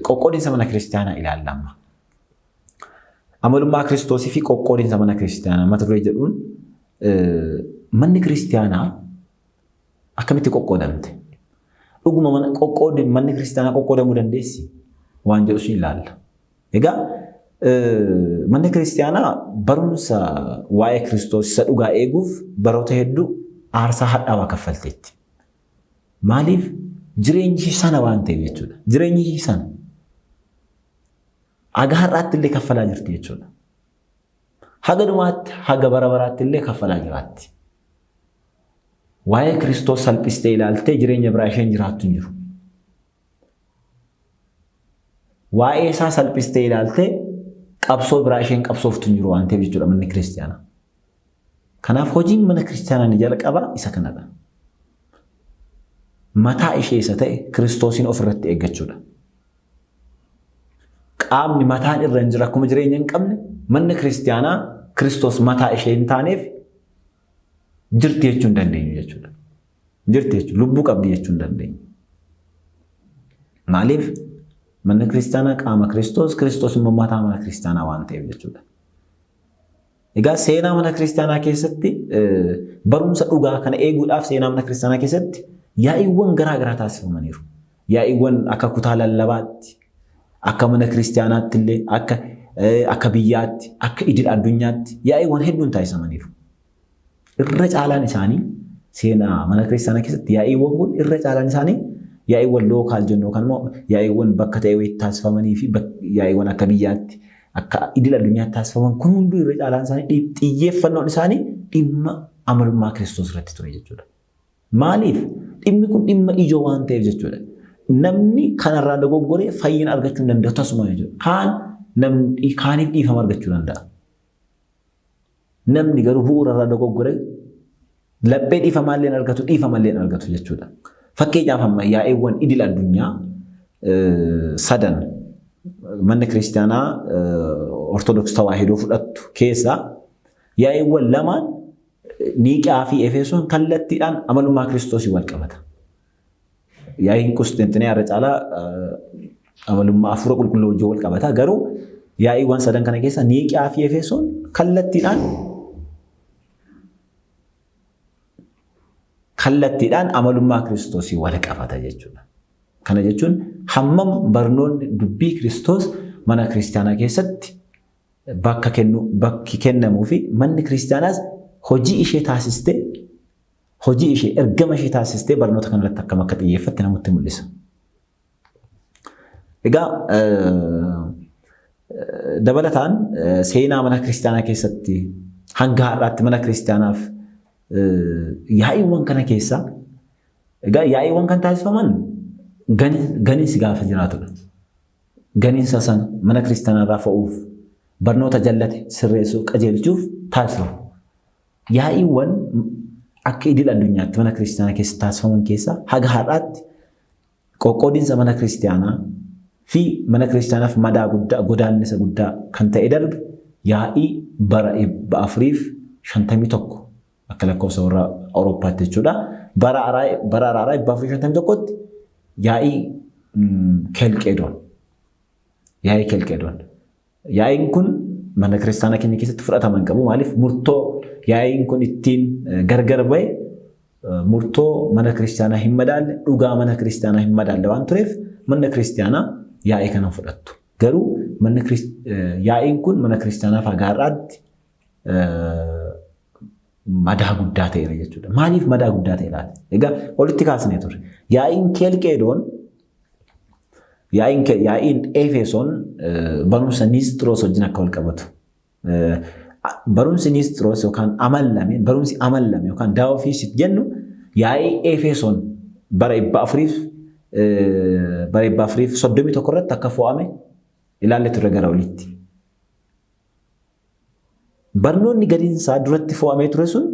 qoqqoodinsa mana kiristaanaa ilaalla amma. Amalummaa Kiristoosii fi qoqqoodinsa mana kiristaanaa mata duree jedhuun manni kiristaanaa akkamitti qoqqoodamte? Dhuguma mana qoqqoodi manni kiristaanaa qoqqoodamuu dandeessi? Waan jedhu sun ilaalla. Egaa manni kiristaanaa barumsa waa'ee Kiristoos isa dhugaa eeguuf baroota hedduu aarsaa hadhaawaa kaffalteetti. Maaliif? Jireenyi ishee sana waan ta'eef jechuudha. Jireenyi ishee sana. Haga har'aatti illee kaffalaa jirti jechuudha. Haga dhumaatti, haga bara baraatti illee kaffalaa jiraatti. Waa'ee Kiristoos salphistee ilaaltee jireenya biraa isheen jiraattu hin jiru. Waa'ee isaa salphistee ilaaltee qabsoo biraa isheen qabsooftu hin jiru waan ta'eef jechuudha manni kiristaanaa. Kanaaf hojiin mana kiristaanaa ni jalqaba isa kanadha. Mataa ishee isa ta'e Kiristoosiin ofirratti eeggachuudha. Qaamni mataan irra hin jiru akkuma jireenya hin qabne manni kiristaanaa Kiristoos mataa ishee hin taaneef jirti jechuu hin dandeenyu jechuudha. Jirti jechuudha. Lubbuu qabdi jechuu hin dandeenyu. Maaliif? Manni kiristaanaa qaama Kiristoos, Kiristoos immoo mataa mana kiristaanaa waan ta'eef jechuudha. Egaa seenaa mana kiristaanaa keessatti barumsa dhugaa kana eeguudhaaf seenaa mana kiristaanaa keessatti yaa'iiwwan garaa garaa taasifamaniiru. Yaa'iiwwan akka kutaa lallabaatti, akka mana kiristaanaatti illee, akka akka biyyaatti, akka idil addunyaatti yaa'iiwwan hedduun taasifamaniiru. Irra caalaan isaanii seenaa mana kiristaanaa keessatti yaa'iiwwan kun irra caalaan isaanii yaa'iiwwan lookaal jennu yookaan immoo yaa'iiwwan bakka ta'e wayitti taasifamanii fi yaa'iiwwan akka biyyaatti akka idil addunyaatti taasifaman kun hunduu irra caalaan isaanii xiyyeeffannoon isaanii dhimma amalummaa Kiristoos irratti ture jechuudha. Maaliif? Dhimmi kun dhimma ijoo waan ta'eef jechuudha. Namni kanarraa dogoggoree fayyina argachuu hin danda'u tasuma jechuudha. Kaan namni kaaniif dhiifama argachuu danda'a. Namni garuu bu'uura irraa dogoggore laphee dhiifamaallee hin argatu dhiifamallee hin argatu jechuudha. Fakkeenyaaf amma yaa'iiwwan idil addunyaa sadan manni kiristaanaa Ortodoks Tawaahidoo fudhattu keessaa yaa'iiwwan lamaan Niiqiyaa fi Efesoon kallattiidhaan amalummaa Kiristoosii wal qabata. Yaa'iin Qusxinxiniyaa irra caalaa amalummaa hafuura qulqulluu wajjin wal qabata. Garuu yaa'iiwwan sadan kana keessa Niiqiyaa fi Efesoon kallattiidhaan amalummaa Kiristoosii wal qabata jechuudha. Kana jechuun hammam barnoonni dubbii Kiristoos mana kiristaanaa keessatti bakka kennu bakki kennamuu fi manni kiristaanaas hojii ishee taasistee hojii ishee ergama ishee taasistee barnoota kanarratti akkam akka xiyyeeffatte namatti mul'isa. Egaa dabalataan seenaa mana kiristaanaa keessatti hanga har'aatti mana kiristaanaaf yaa'iiwwan kana keessaa egaa yaa'iiwwan kan taasifaman ganiinsi gaafa jiraatudha. Ganiinsa sana mana kiristaanaa irraa fo'uuf barnoota jallate sirreessuuf qajeelchuuf taasifamu. Yaa'iiwwan akka idil addunyaatti mana kiristaanaa keessa taasifaman keessaa haga har'aatti qoqqoodinsa mana kiristaanaa fi mana kiristaanaaf madaa guddaa godaannisa guddaa kan ta'e darbe yaa'ii bara 451 akka lakkoofsa warra Awurooppaatti jechuudha. Bara araaraa 451tti yaa'ii Kelqeedoon. Yaa'ii Kelqeedoon. Yaa'iin kun mana kiristaanaa keenya keessatti fudhatama hin qabu. Maaliif murtoo yaa'iin kun ittiin gargar ba'e murtoo mana kiristaanaa hin madaalle, dhugaa mana kiristaanaa hin madaalle waan tureef manni kiristaanaa yaa'ii kana hin fudhattu. Garuu manni yaa'iin kun mana kiristaanaaf haga har'aatti madaa guddaa ta'eera jechuudha. Maaliif madaa guddaa ta'e laata? Egaa olitti kaasnee ture. Yaa'iin Keelqeedoon Yaa'iin Efesoon barumsa Niisxiroos wajjin akka wal qabatu. Barumsi Niisxiroos yookaan amallame, barumsi amallame yookaan daawofiisit jennu yaa'ii Efesoon bara 431 irratti akka fo'ame ilaalle turre gara olitti. Barnoonni gadiinsaa duratti fo'amee ture sun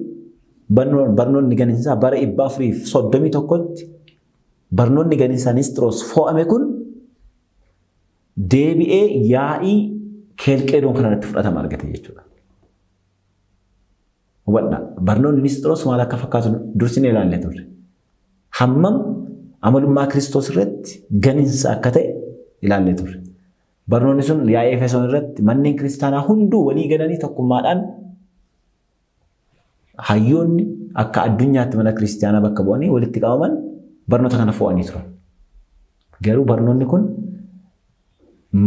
barnoonni gadiinsaa bara 431tti barnoonni gadiinsaa Nisxiroos fo'ame kun deebi'ee yaa'ii Keelqeedoon kanarratti fudhatama argate jechuudha. Hubadhaa barnoonni Nisxiroos maal akka fakkaatu dursinee ilaallee turre. Hammam amalummaa Kiristoos irratti ganinsa akka ta'e ilaallee turre. Barnoonni sun yaa'ii Efesoon irratti manneen kiristaanaa hunduu walii galanii tokkummaadhaan hayyoonni akka addunyaatti mana kiristaanaa bakka bu'anii walitti qabaman barnoota kana fo'anii turan. Garuu barnoonni kun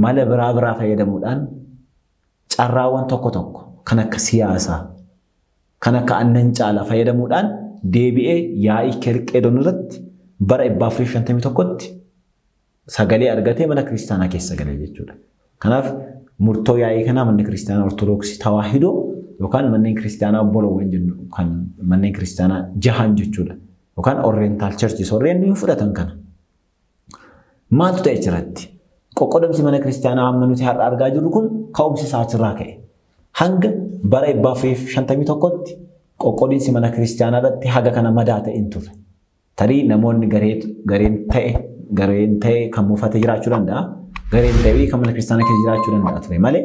mala biraa biraa fayyadamuudhaan carraawwan tokko tokko kan akka siyaasaa, kan akka aannan caalaa fayyadamuudhaan deebi'ee yaa'ii Kelqeedoon irratti bara 451tti sagalee argatee mana kiristaanaa keessa galee jechuudha. Kanaaf murtoo yaa'ii kanaa manni kiristaanaa Ortodoksii Tawaahidoo yookaan manneen kiristaanaa obboloowwan jennu kan manneen kiristaanaa jahan jechuudha. Yookaan Oriental Churches warreen hin fudhatan kana. Maaltu ta'e achirratti? Qoqqoodamsi mana kiristaanaa amma nuti har'a argaa jirru kun ka'umsi isaa achirraa ka'e. Hanga bara 451tti qoqqoodinsi mana kiristaanaa irratti haga kana madaa ta'e hin turre. Tarii namoonni gareen ta'e kan muufate jiraachuu danda'a. Gareen ta'e kan mana kiristaanaa keessa jiraachuu danda'a ture malee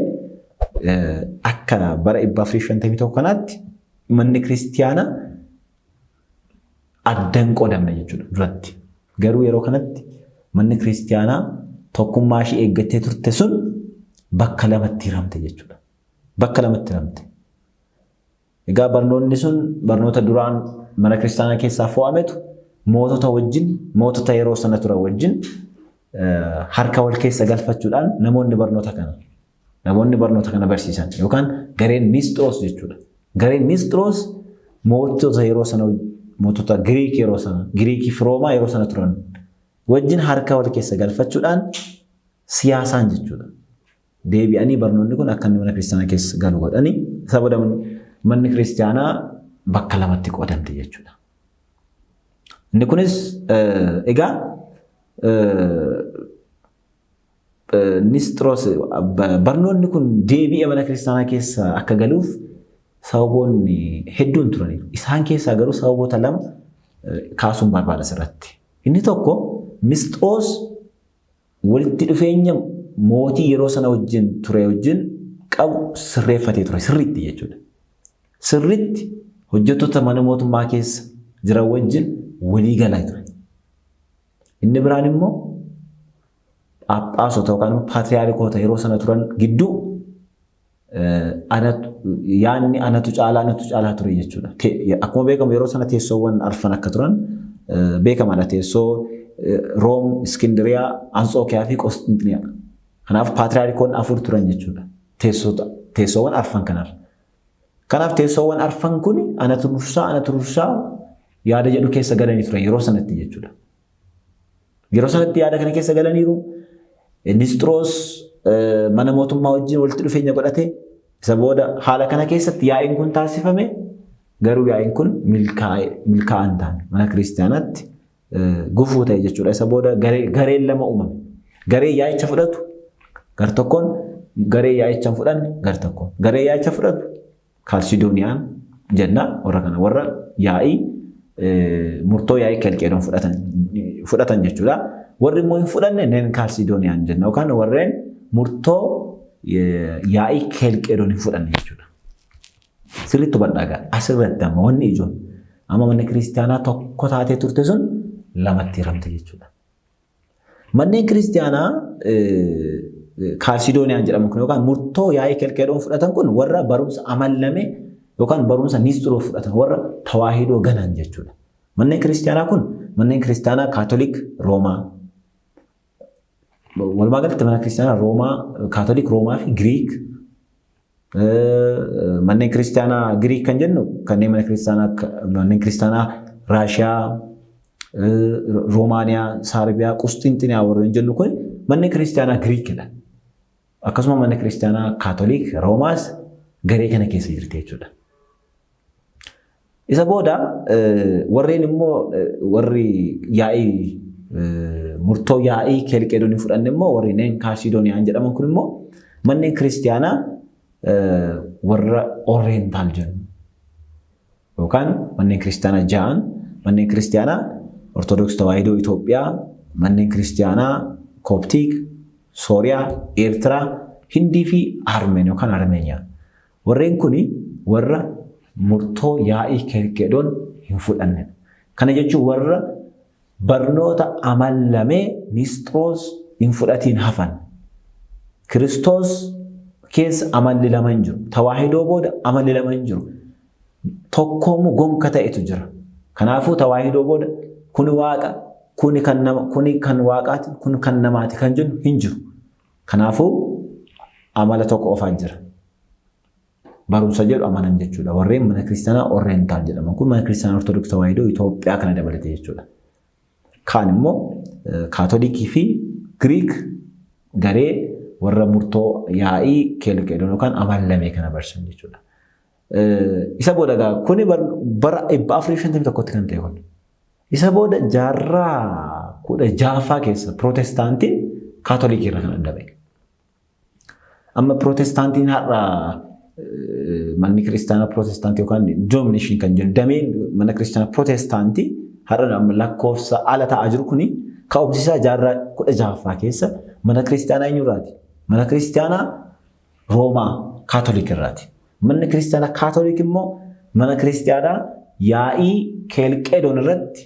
akka bara 451 kanaatti manni kiristaanaa addan qoodamne jechuudha duratti. Garuu yeroo kanatti manni kiristaanaa tokkummaa ishee eeggattee turte sun bakka lamatti hiramte jechuudha. Bakka lamatti hiramte. Egaa barnoonni sun barnoota duraan mana kiristaanaa keessaa fo'ametu mootota wajjin, mootota yeroo sana turan wajjin harka wal keessa galfachuudhaan namoonni barnoota kana barsiisan yookaan gareen Nisxiroos jechuudha. Gareen Nisxiroos mootota yeroo sana, mootota Giriik yeroo sana, Giriikii fi Roomaa yeroo sana turan wajjin harka wal keessa galfachuudhaan siyaasaan jechuudha. Deebi'anii barnoonni kun akka inni mana kiristaanaa keessa galu godhanii isa booda manni kiristaanaa bakka lamatti qoodamte jechuudha. Inni kunis egaa Nisxiroos barnoonni kun deebi'ee mana kiristaanaa keessa akka galuuf sababoonni hedduun turaniiru. Isaan keessaa garuu sababoota lama kaasuun barbaada asirratti. Inni tokko Nisxiroos walitti dhufeenya mootii yeroo sana wajjin ture wajjin qabu sirreeffatee ture sirriitti jechuudha. Sirriitti hojjettoota mana mootummaa keessa jiran wajjin walii galaa ture. Inni biraan immoo Phaaphaasota yookaan immoo paatriyaarikoota yeroo sana turan gidduu yaanni anatu caalaa ture jechuudha. Akkuma beekamu yeroo sana teessoowwan arfan akka turan beekamaadha. Teessoo Room, Iskindiriyaa, Anxookiyaa fi Qosxinxiniyaa. Kanaaf paatriyaarikoonni afur turan jechuudha. Teessoowwan arfan kanarra. Kanaaf teessoowwan arfan kun anatu dursaa yaada jedhu keessa galanii turan yeroo sanatti jechuudha. Yeroo sanatti yaada kana keessa galaniiru. Nisxiroos mana mootummaa wajjin walitti dhufeenya godhate. Isa booda haala kana keessatti yaa'iin kun taasifame. Garuu yaa'iin kun milkaa'aa hin taane mana kiristaanaatti gufuu ta'e jechuudha. Isa booda gareen lama uumame. Garee yaa'icha fudhatu gar tokkoon, garee yaa'icha hin fudhanne gar tokkoon. Garee yaa'icha fudhatu Kaalsidooniyaan jenna warra kana warra yaa'ii murtoo yaa'ii Kelqeedoon fudhatan jechuudha. Warri immoo hin fudhanne neen Kaalsidooniyaan jenna yookaan warreen murtoo yaa'ii Kelqeedoon hin fudhanne jechuudha. Sirriitti hubadhaa egaa asirratti amma wanni ijoon amma manni kiristaanaa tokko taatee turte sun lamatti hiramte jechuudha. Manneen kiristaanaa Kaalsidooniyaan jedhamu kun yookaan murtoo yaa'ii Kelqeedoon fudhatan kun warra barumsa amallame yookaan barumsa Nisxiroo fudhatan warra tawaahidoo ganan jechuudha. Manneen kiristaanaa kun manneen kiristaanaa Kaatolik Roomaa. Walumaa galatti mana kiristaanaa Roomaa, Kaatolik Roomaa fi Giriik. Manneen kiristaanaa Giriik kan jennu kanneen mana kiristaanaa manneen kiristaanaa Raashiyaa, Roomaaniyaa, Saarbiyaa, Qusxinxiniyaa warreen jennu kun manneen kiristaanaa Giriikidha. Akkasuma manni kiristaanaa Kaatolik Roomaas garee kana keessa jirti jechuudha. Isa booda warreen immoo warri yaa'ii murtoo yaa'ii Kelqeedoonii fudhanne immoo warri neen Kaalsidooniyaan jedhaman kun immoo manneen kiristaanaa warra Oreentaal jennu yookaan manneen kiristaanaa ja'an manneen kiristaanaa Ortodoksii Tawaahidoo Itoophiyaa, manneen kiristaanaa Kooptiik, Sooriyaa, Eertiraa, Hindii fi Armeen yookaan Armeeniyaa. Warreen kuni warra murtoo yaa'ii Kelqeedoon hin fudhanne. Kana jechuun warra barnoota amallamee Nisxiroos hin fudhatiin hafan. Kiristoos keessa amalli lama hin jiru. Tawaahidoo booda amalli lama hin jiru. Tokkoomu gonka ta'etu jira. Kanaafuu tawaahidoo booda kuni waaqa, kuni kan nama, kuni kan waaqaati, kun kan namaati kan jennu hin jiru. Kanaafuu amala tokko qofaa jira. Barumsa jedhu amanan jechuudha. Warreen mana kiristaanaa Oreentaal jedhaman kun mana kiristaanaa Ortodoksii Tawaahidoo Itoophiyaa kana dabalate jechuudha. Kaan immoo Kaatolikii fi Giriik garee warra murtoo yaa'ii Kelqeedoon yookaan amallamee kana barsan jechuudha. Isa booda egaa kuni bara 451tti kan ta'e kun. Isa booda jaarraa 16ffaa keessa Pirootestaantiin Kaatolikii irraa kan adda ba'e. Amma Pirootestaantiin har'a manni kiristaanaa Pirootestaantii yookaan denomination kan jennu dameen mana kiristaanaa Pirootestaantii har'a lakkoofsa ala ta'aa jiru kuni ka'umsi isaa jaarraa 16ffaa keessa mana kiristaanaa eenyurraati? Mana kiristaanaa Roomaa Kaatolik irraati. Manni kiristaanaa Kaatolik immoo mana kiristaanaa yaa'ii Keelqedoon irratti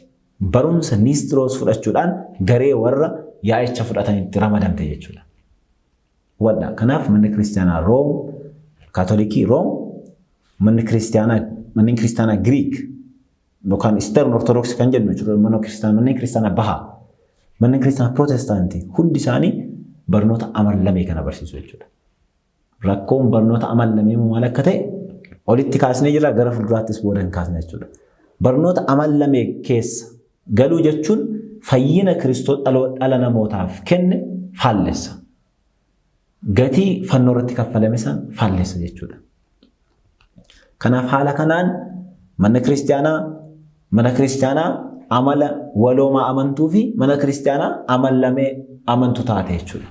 barumsa Niistiroos fudhachuudhaan garee warra yaa'icha fudhatanitti ramadamte jechuudha. Hubadhaa. Kanaaf manni kiristaanaa Room, Kaatolikii Room, manni kiristaanaa manneen kiristaanaa Giriik yookaan Eastern Orthodox kan jennu jechuudha. Mana kiristaanaa manneen kiristaanaa Bahaa, manneen kiristaanaa Pirootestaantii hundi isaanii barnoota amal-lamee kana barsiisu jechuudha. Rakkoon barnoota amal-lamee maal akka ta'e olitti kaasnee jira, gara fuulduraattis booda hin kaasne jechuudha. Barnoota amal-lamee keessa galuu jechuun fayyina Kiristoos dhala namootaaf kenne faallessa. Gatii fannoo irratti kaffalame san faallessa jechuudha. Kanaaf haala kanaan mana kiristaanaa mana kiristaanaa amala waloomaa amantuu fi mana kiristaanaa amal-lamee amantu taate jechuudha.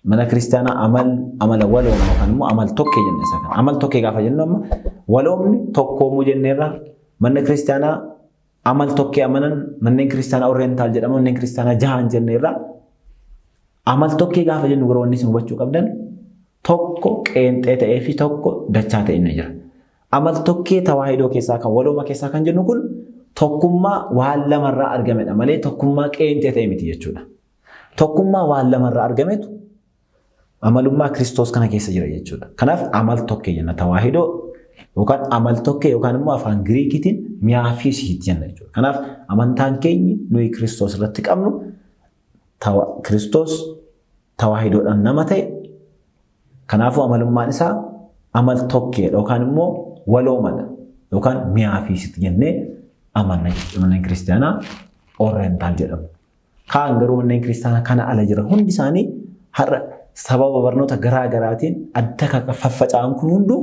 Mana kiristaanaa amala waloomaa yookaan immoo amal tokkee jenna isa kana. Amal tokkee gaafa jennu amma waloomni tokkoomuu jenneerra. Manni kiristaanaa amal tokkee amanan manneen kiristaanaa orientaal jedhama, manneen kiristaanaa jahaan jenneerra. Amal tokkee gaafa jennu garuu wanni isin hubachuu qabdan tokko qeenxee ta'ee fi tokko dachaa ta'e ni jira. Amal tokkee tawaahidoo keessaa kan walooma keessaa kan jennu kun tokkummaa waan lamarraa argamedha malee tokkummaa qeenxee ta'e miti jechuudha. Tokkummaa waan lamarraa argametu amalummaa Kiristoos kana keessa jira jechuudha. Kanaaf amal tokkee jenna tawaahidoo yookaan amal tokkee yookaan immoo afaan Giriikiitiin mi'aafiisiit jenna jechuudha. Kanaaf amantaan keenyi nuyi Kiristoos irratti qabnu Kiristoos tawaahidoodhaan nama ta'e, kanaafuu amalummaan isaa amal tokkeedha yookaan immoo waloomadha yookaan mi'aafiisiit jennee amanna jechuudha. Manneen kiristaanaa Oriental jedhamu. Kaan garuu manneen kiristaanaa kana ala jiran hundi isaanii har'a sababa barnoota garaa garaatiin adda kan faffaca'an kun hunduu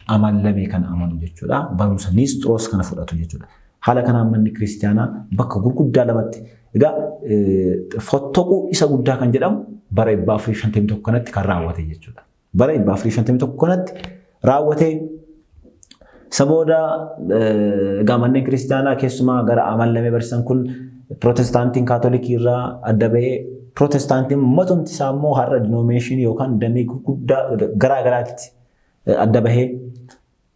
amal-lamee kana amanu jechuudha. Barumsa Niisxiroos kana fudhatu jechuudha. Haala kanaan manni kiristaanaa bakka gurguddaa lamatti egaa fottoquu isa guddaa kan jedhamu bara 451 kanatti kan raawwate jechuudha. Bara 451 kanatti raawwate. Isa booda egaa manneen kiristaanaa keessumaa gara amal-lamee barsiisan kun Pirootestaantiin Kaatolikii irraa adda bahee, Pirootestaantiin matumti isaa immoo har'a dinoomeeshinii yookaan damee gurguddaa garaa garaatti adda bahee,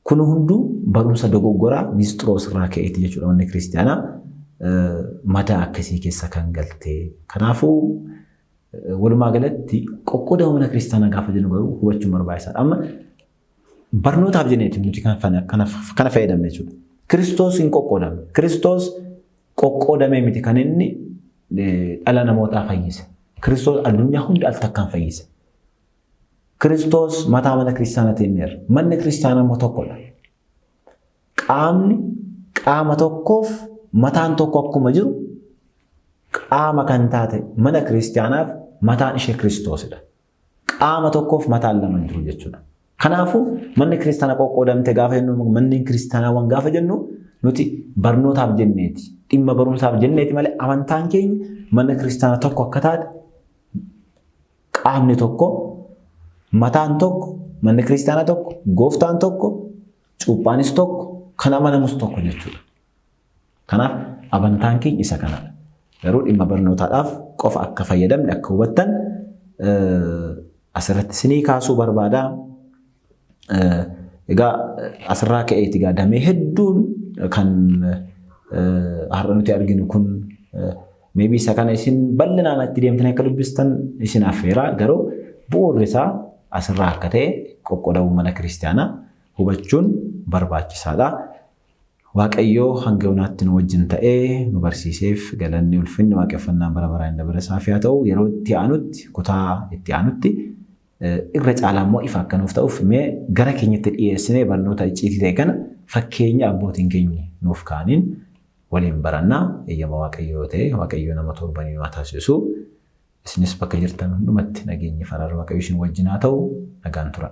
kun hunduu barumsa dogoggoraa Niisxiroos irraa ka'eeti jechuudha manni kiristaanaa madaa akkasii keessa kan galte. Kanaafuu walumaa galatti qoqqoodama mana kiristaanaa gaafa jennu garuu hubachuun barbaachisaadha. Amma barnootaaf jenneeti nuti kana fayyadamne jechuudha. Kiristoos hin qoqqoodamne. Kiristoos qoqqoodamee miti kan inni dhala namootaa fayyise. Kiristoos addunyaa hunda al takkaan fayyise. Kiristoos mataa mana kiristaanaa ta'eera. Manni kiristaanaa immoo tokkodha. Qaamni qaama tokkoof mataan tokko akkuma jiru, qaama kan taate mana kiristaanaaf mataan ishee Kiristoosidha. Qaama tokkoof mataan lama hin jiru jechuudha. Kanaafuu manni kiristaanaa qoqqoodamte gaafa jennu, manneen kiristaanaawwan gaafa jennu, nuti barnootaaf jenneeti, dhimma barumsaaf jenneeti malee amantaan keenya mana kiristaanaa tokko akka taate, qaamni tokko, mataan tokko, manni kiristaanaa tokko, gooftaan tokko, cuuphaanis tokko, kan amanamus tokko jechuudha. Kanaaf amantaan keenya isa kanadha. Garuu dhimma barnootaadhaaf qofa akka fayyadamne akka hubattan asirratti isinii kaasuu barbaada. Egaa asirraa ka'eeti egaa damee hedduun kan har'a nuti arginu kun. Maybe isa kana isin bal'inaan itti deemtanii akka dubbistan isin affeera, garuu bu'uurri isaa asirraa akka ta'e qoqqoodamuu mana kiristaanaa hubachuun barbaachisaadha. Waaqayyoo hanga yoonaatti nu wajjin ta'ee nu barsiiseef galanni, ulfinni, waaqeffannaan bara baraan dabara isaaf haa ta'u. Yeroo itti aanutti, kutaa itti aanutti irra caalaa immoo ifa akka nuuf ta'uuf mee gara keenyatti dhiyeessinee barnoota icciitii ta'e kana fakkeenya abbootiin keenya nuuf kaa'aniin waliin barannaa, eeyyama Waaqayyoo yoo ta'e. Waaqayyoo nama torbanii nu haa taasisu. Isinis bakka jirtan hundumatti nageenyi faraara Waaqayyo isin wajjin haa ta'u. Nagaan tura.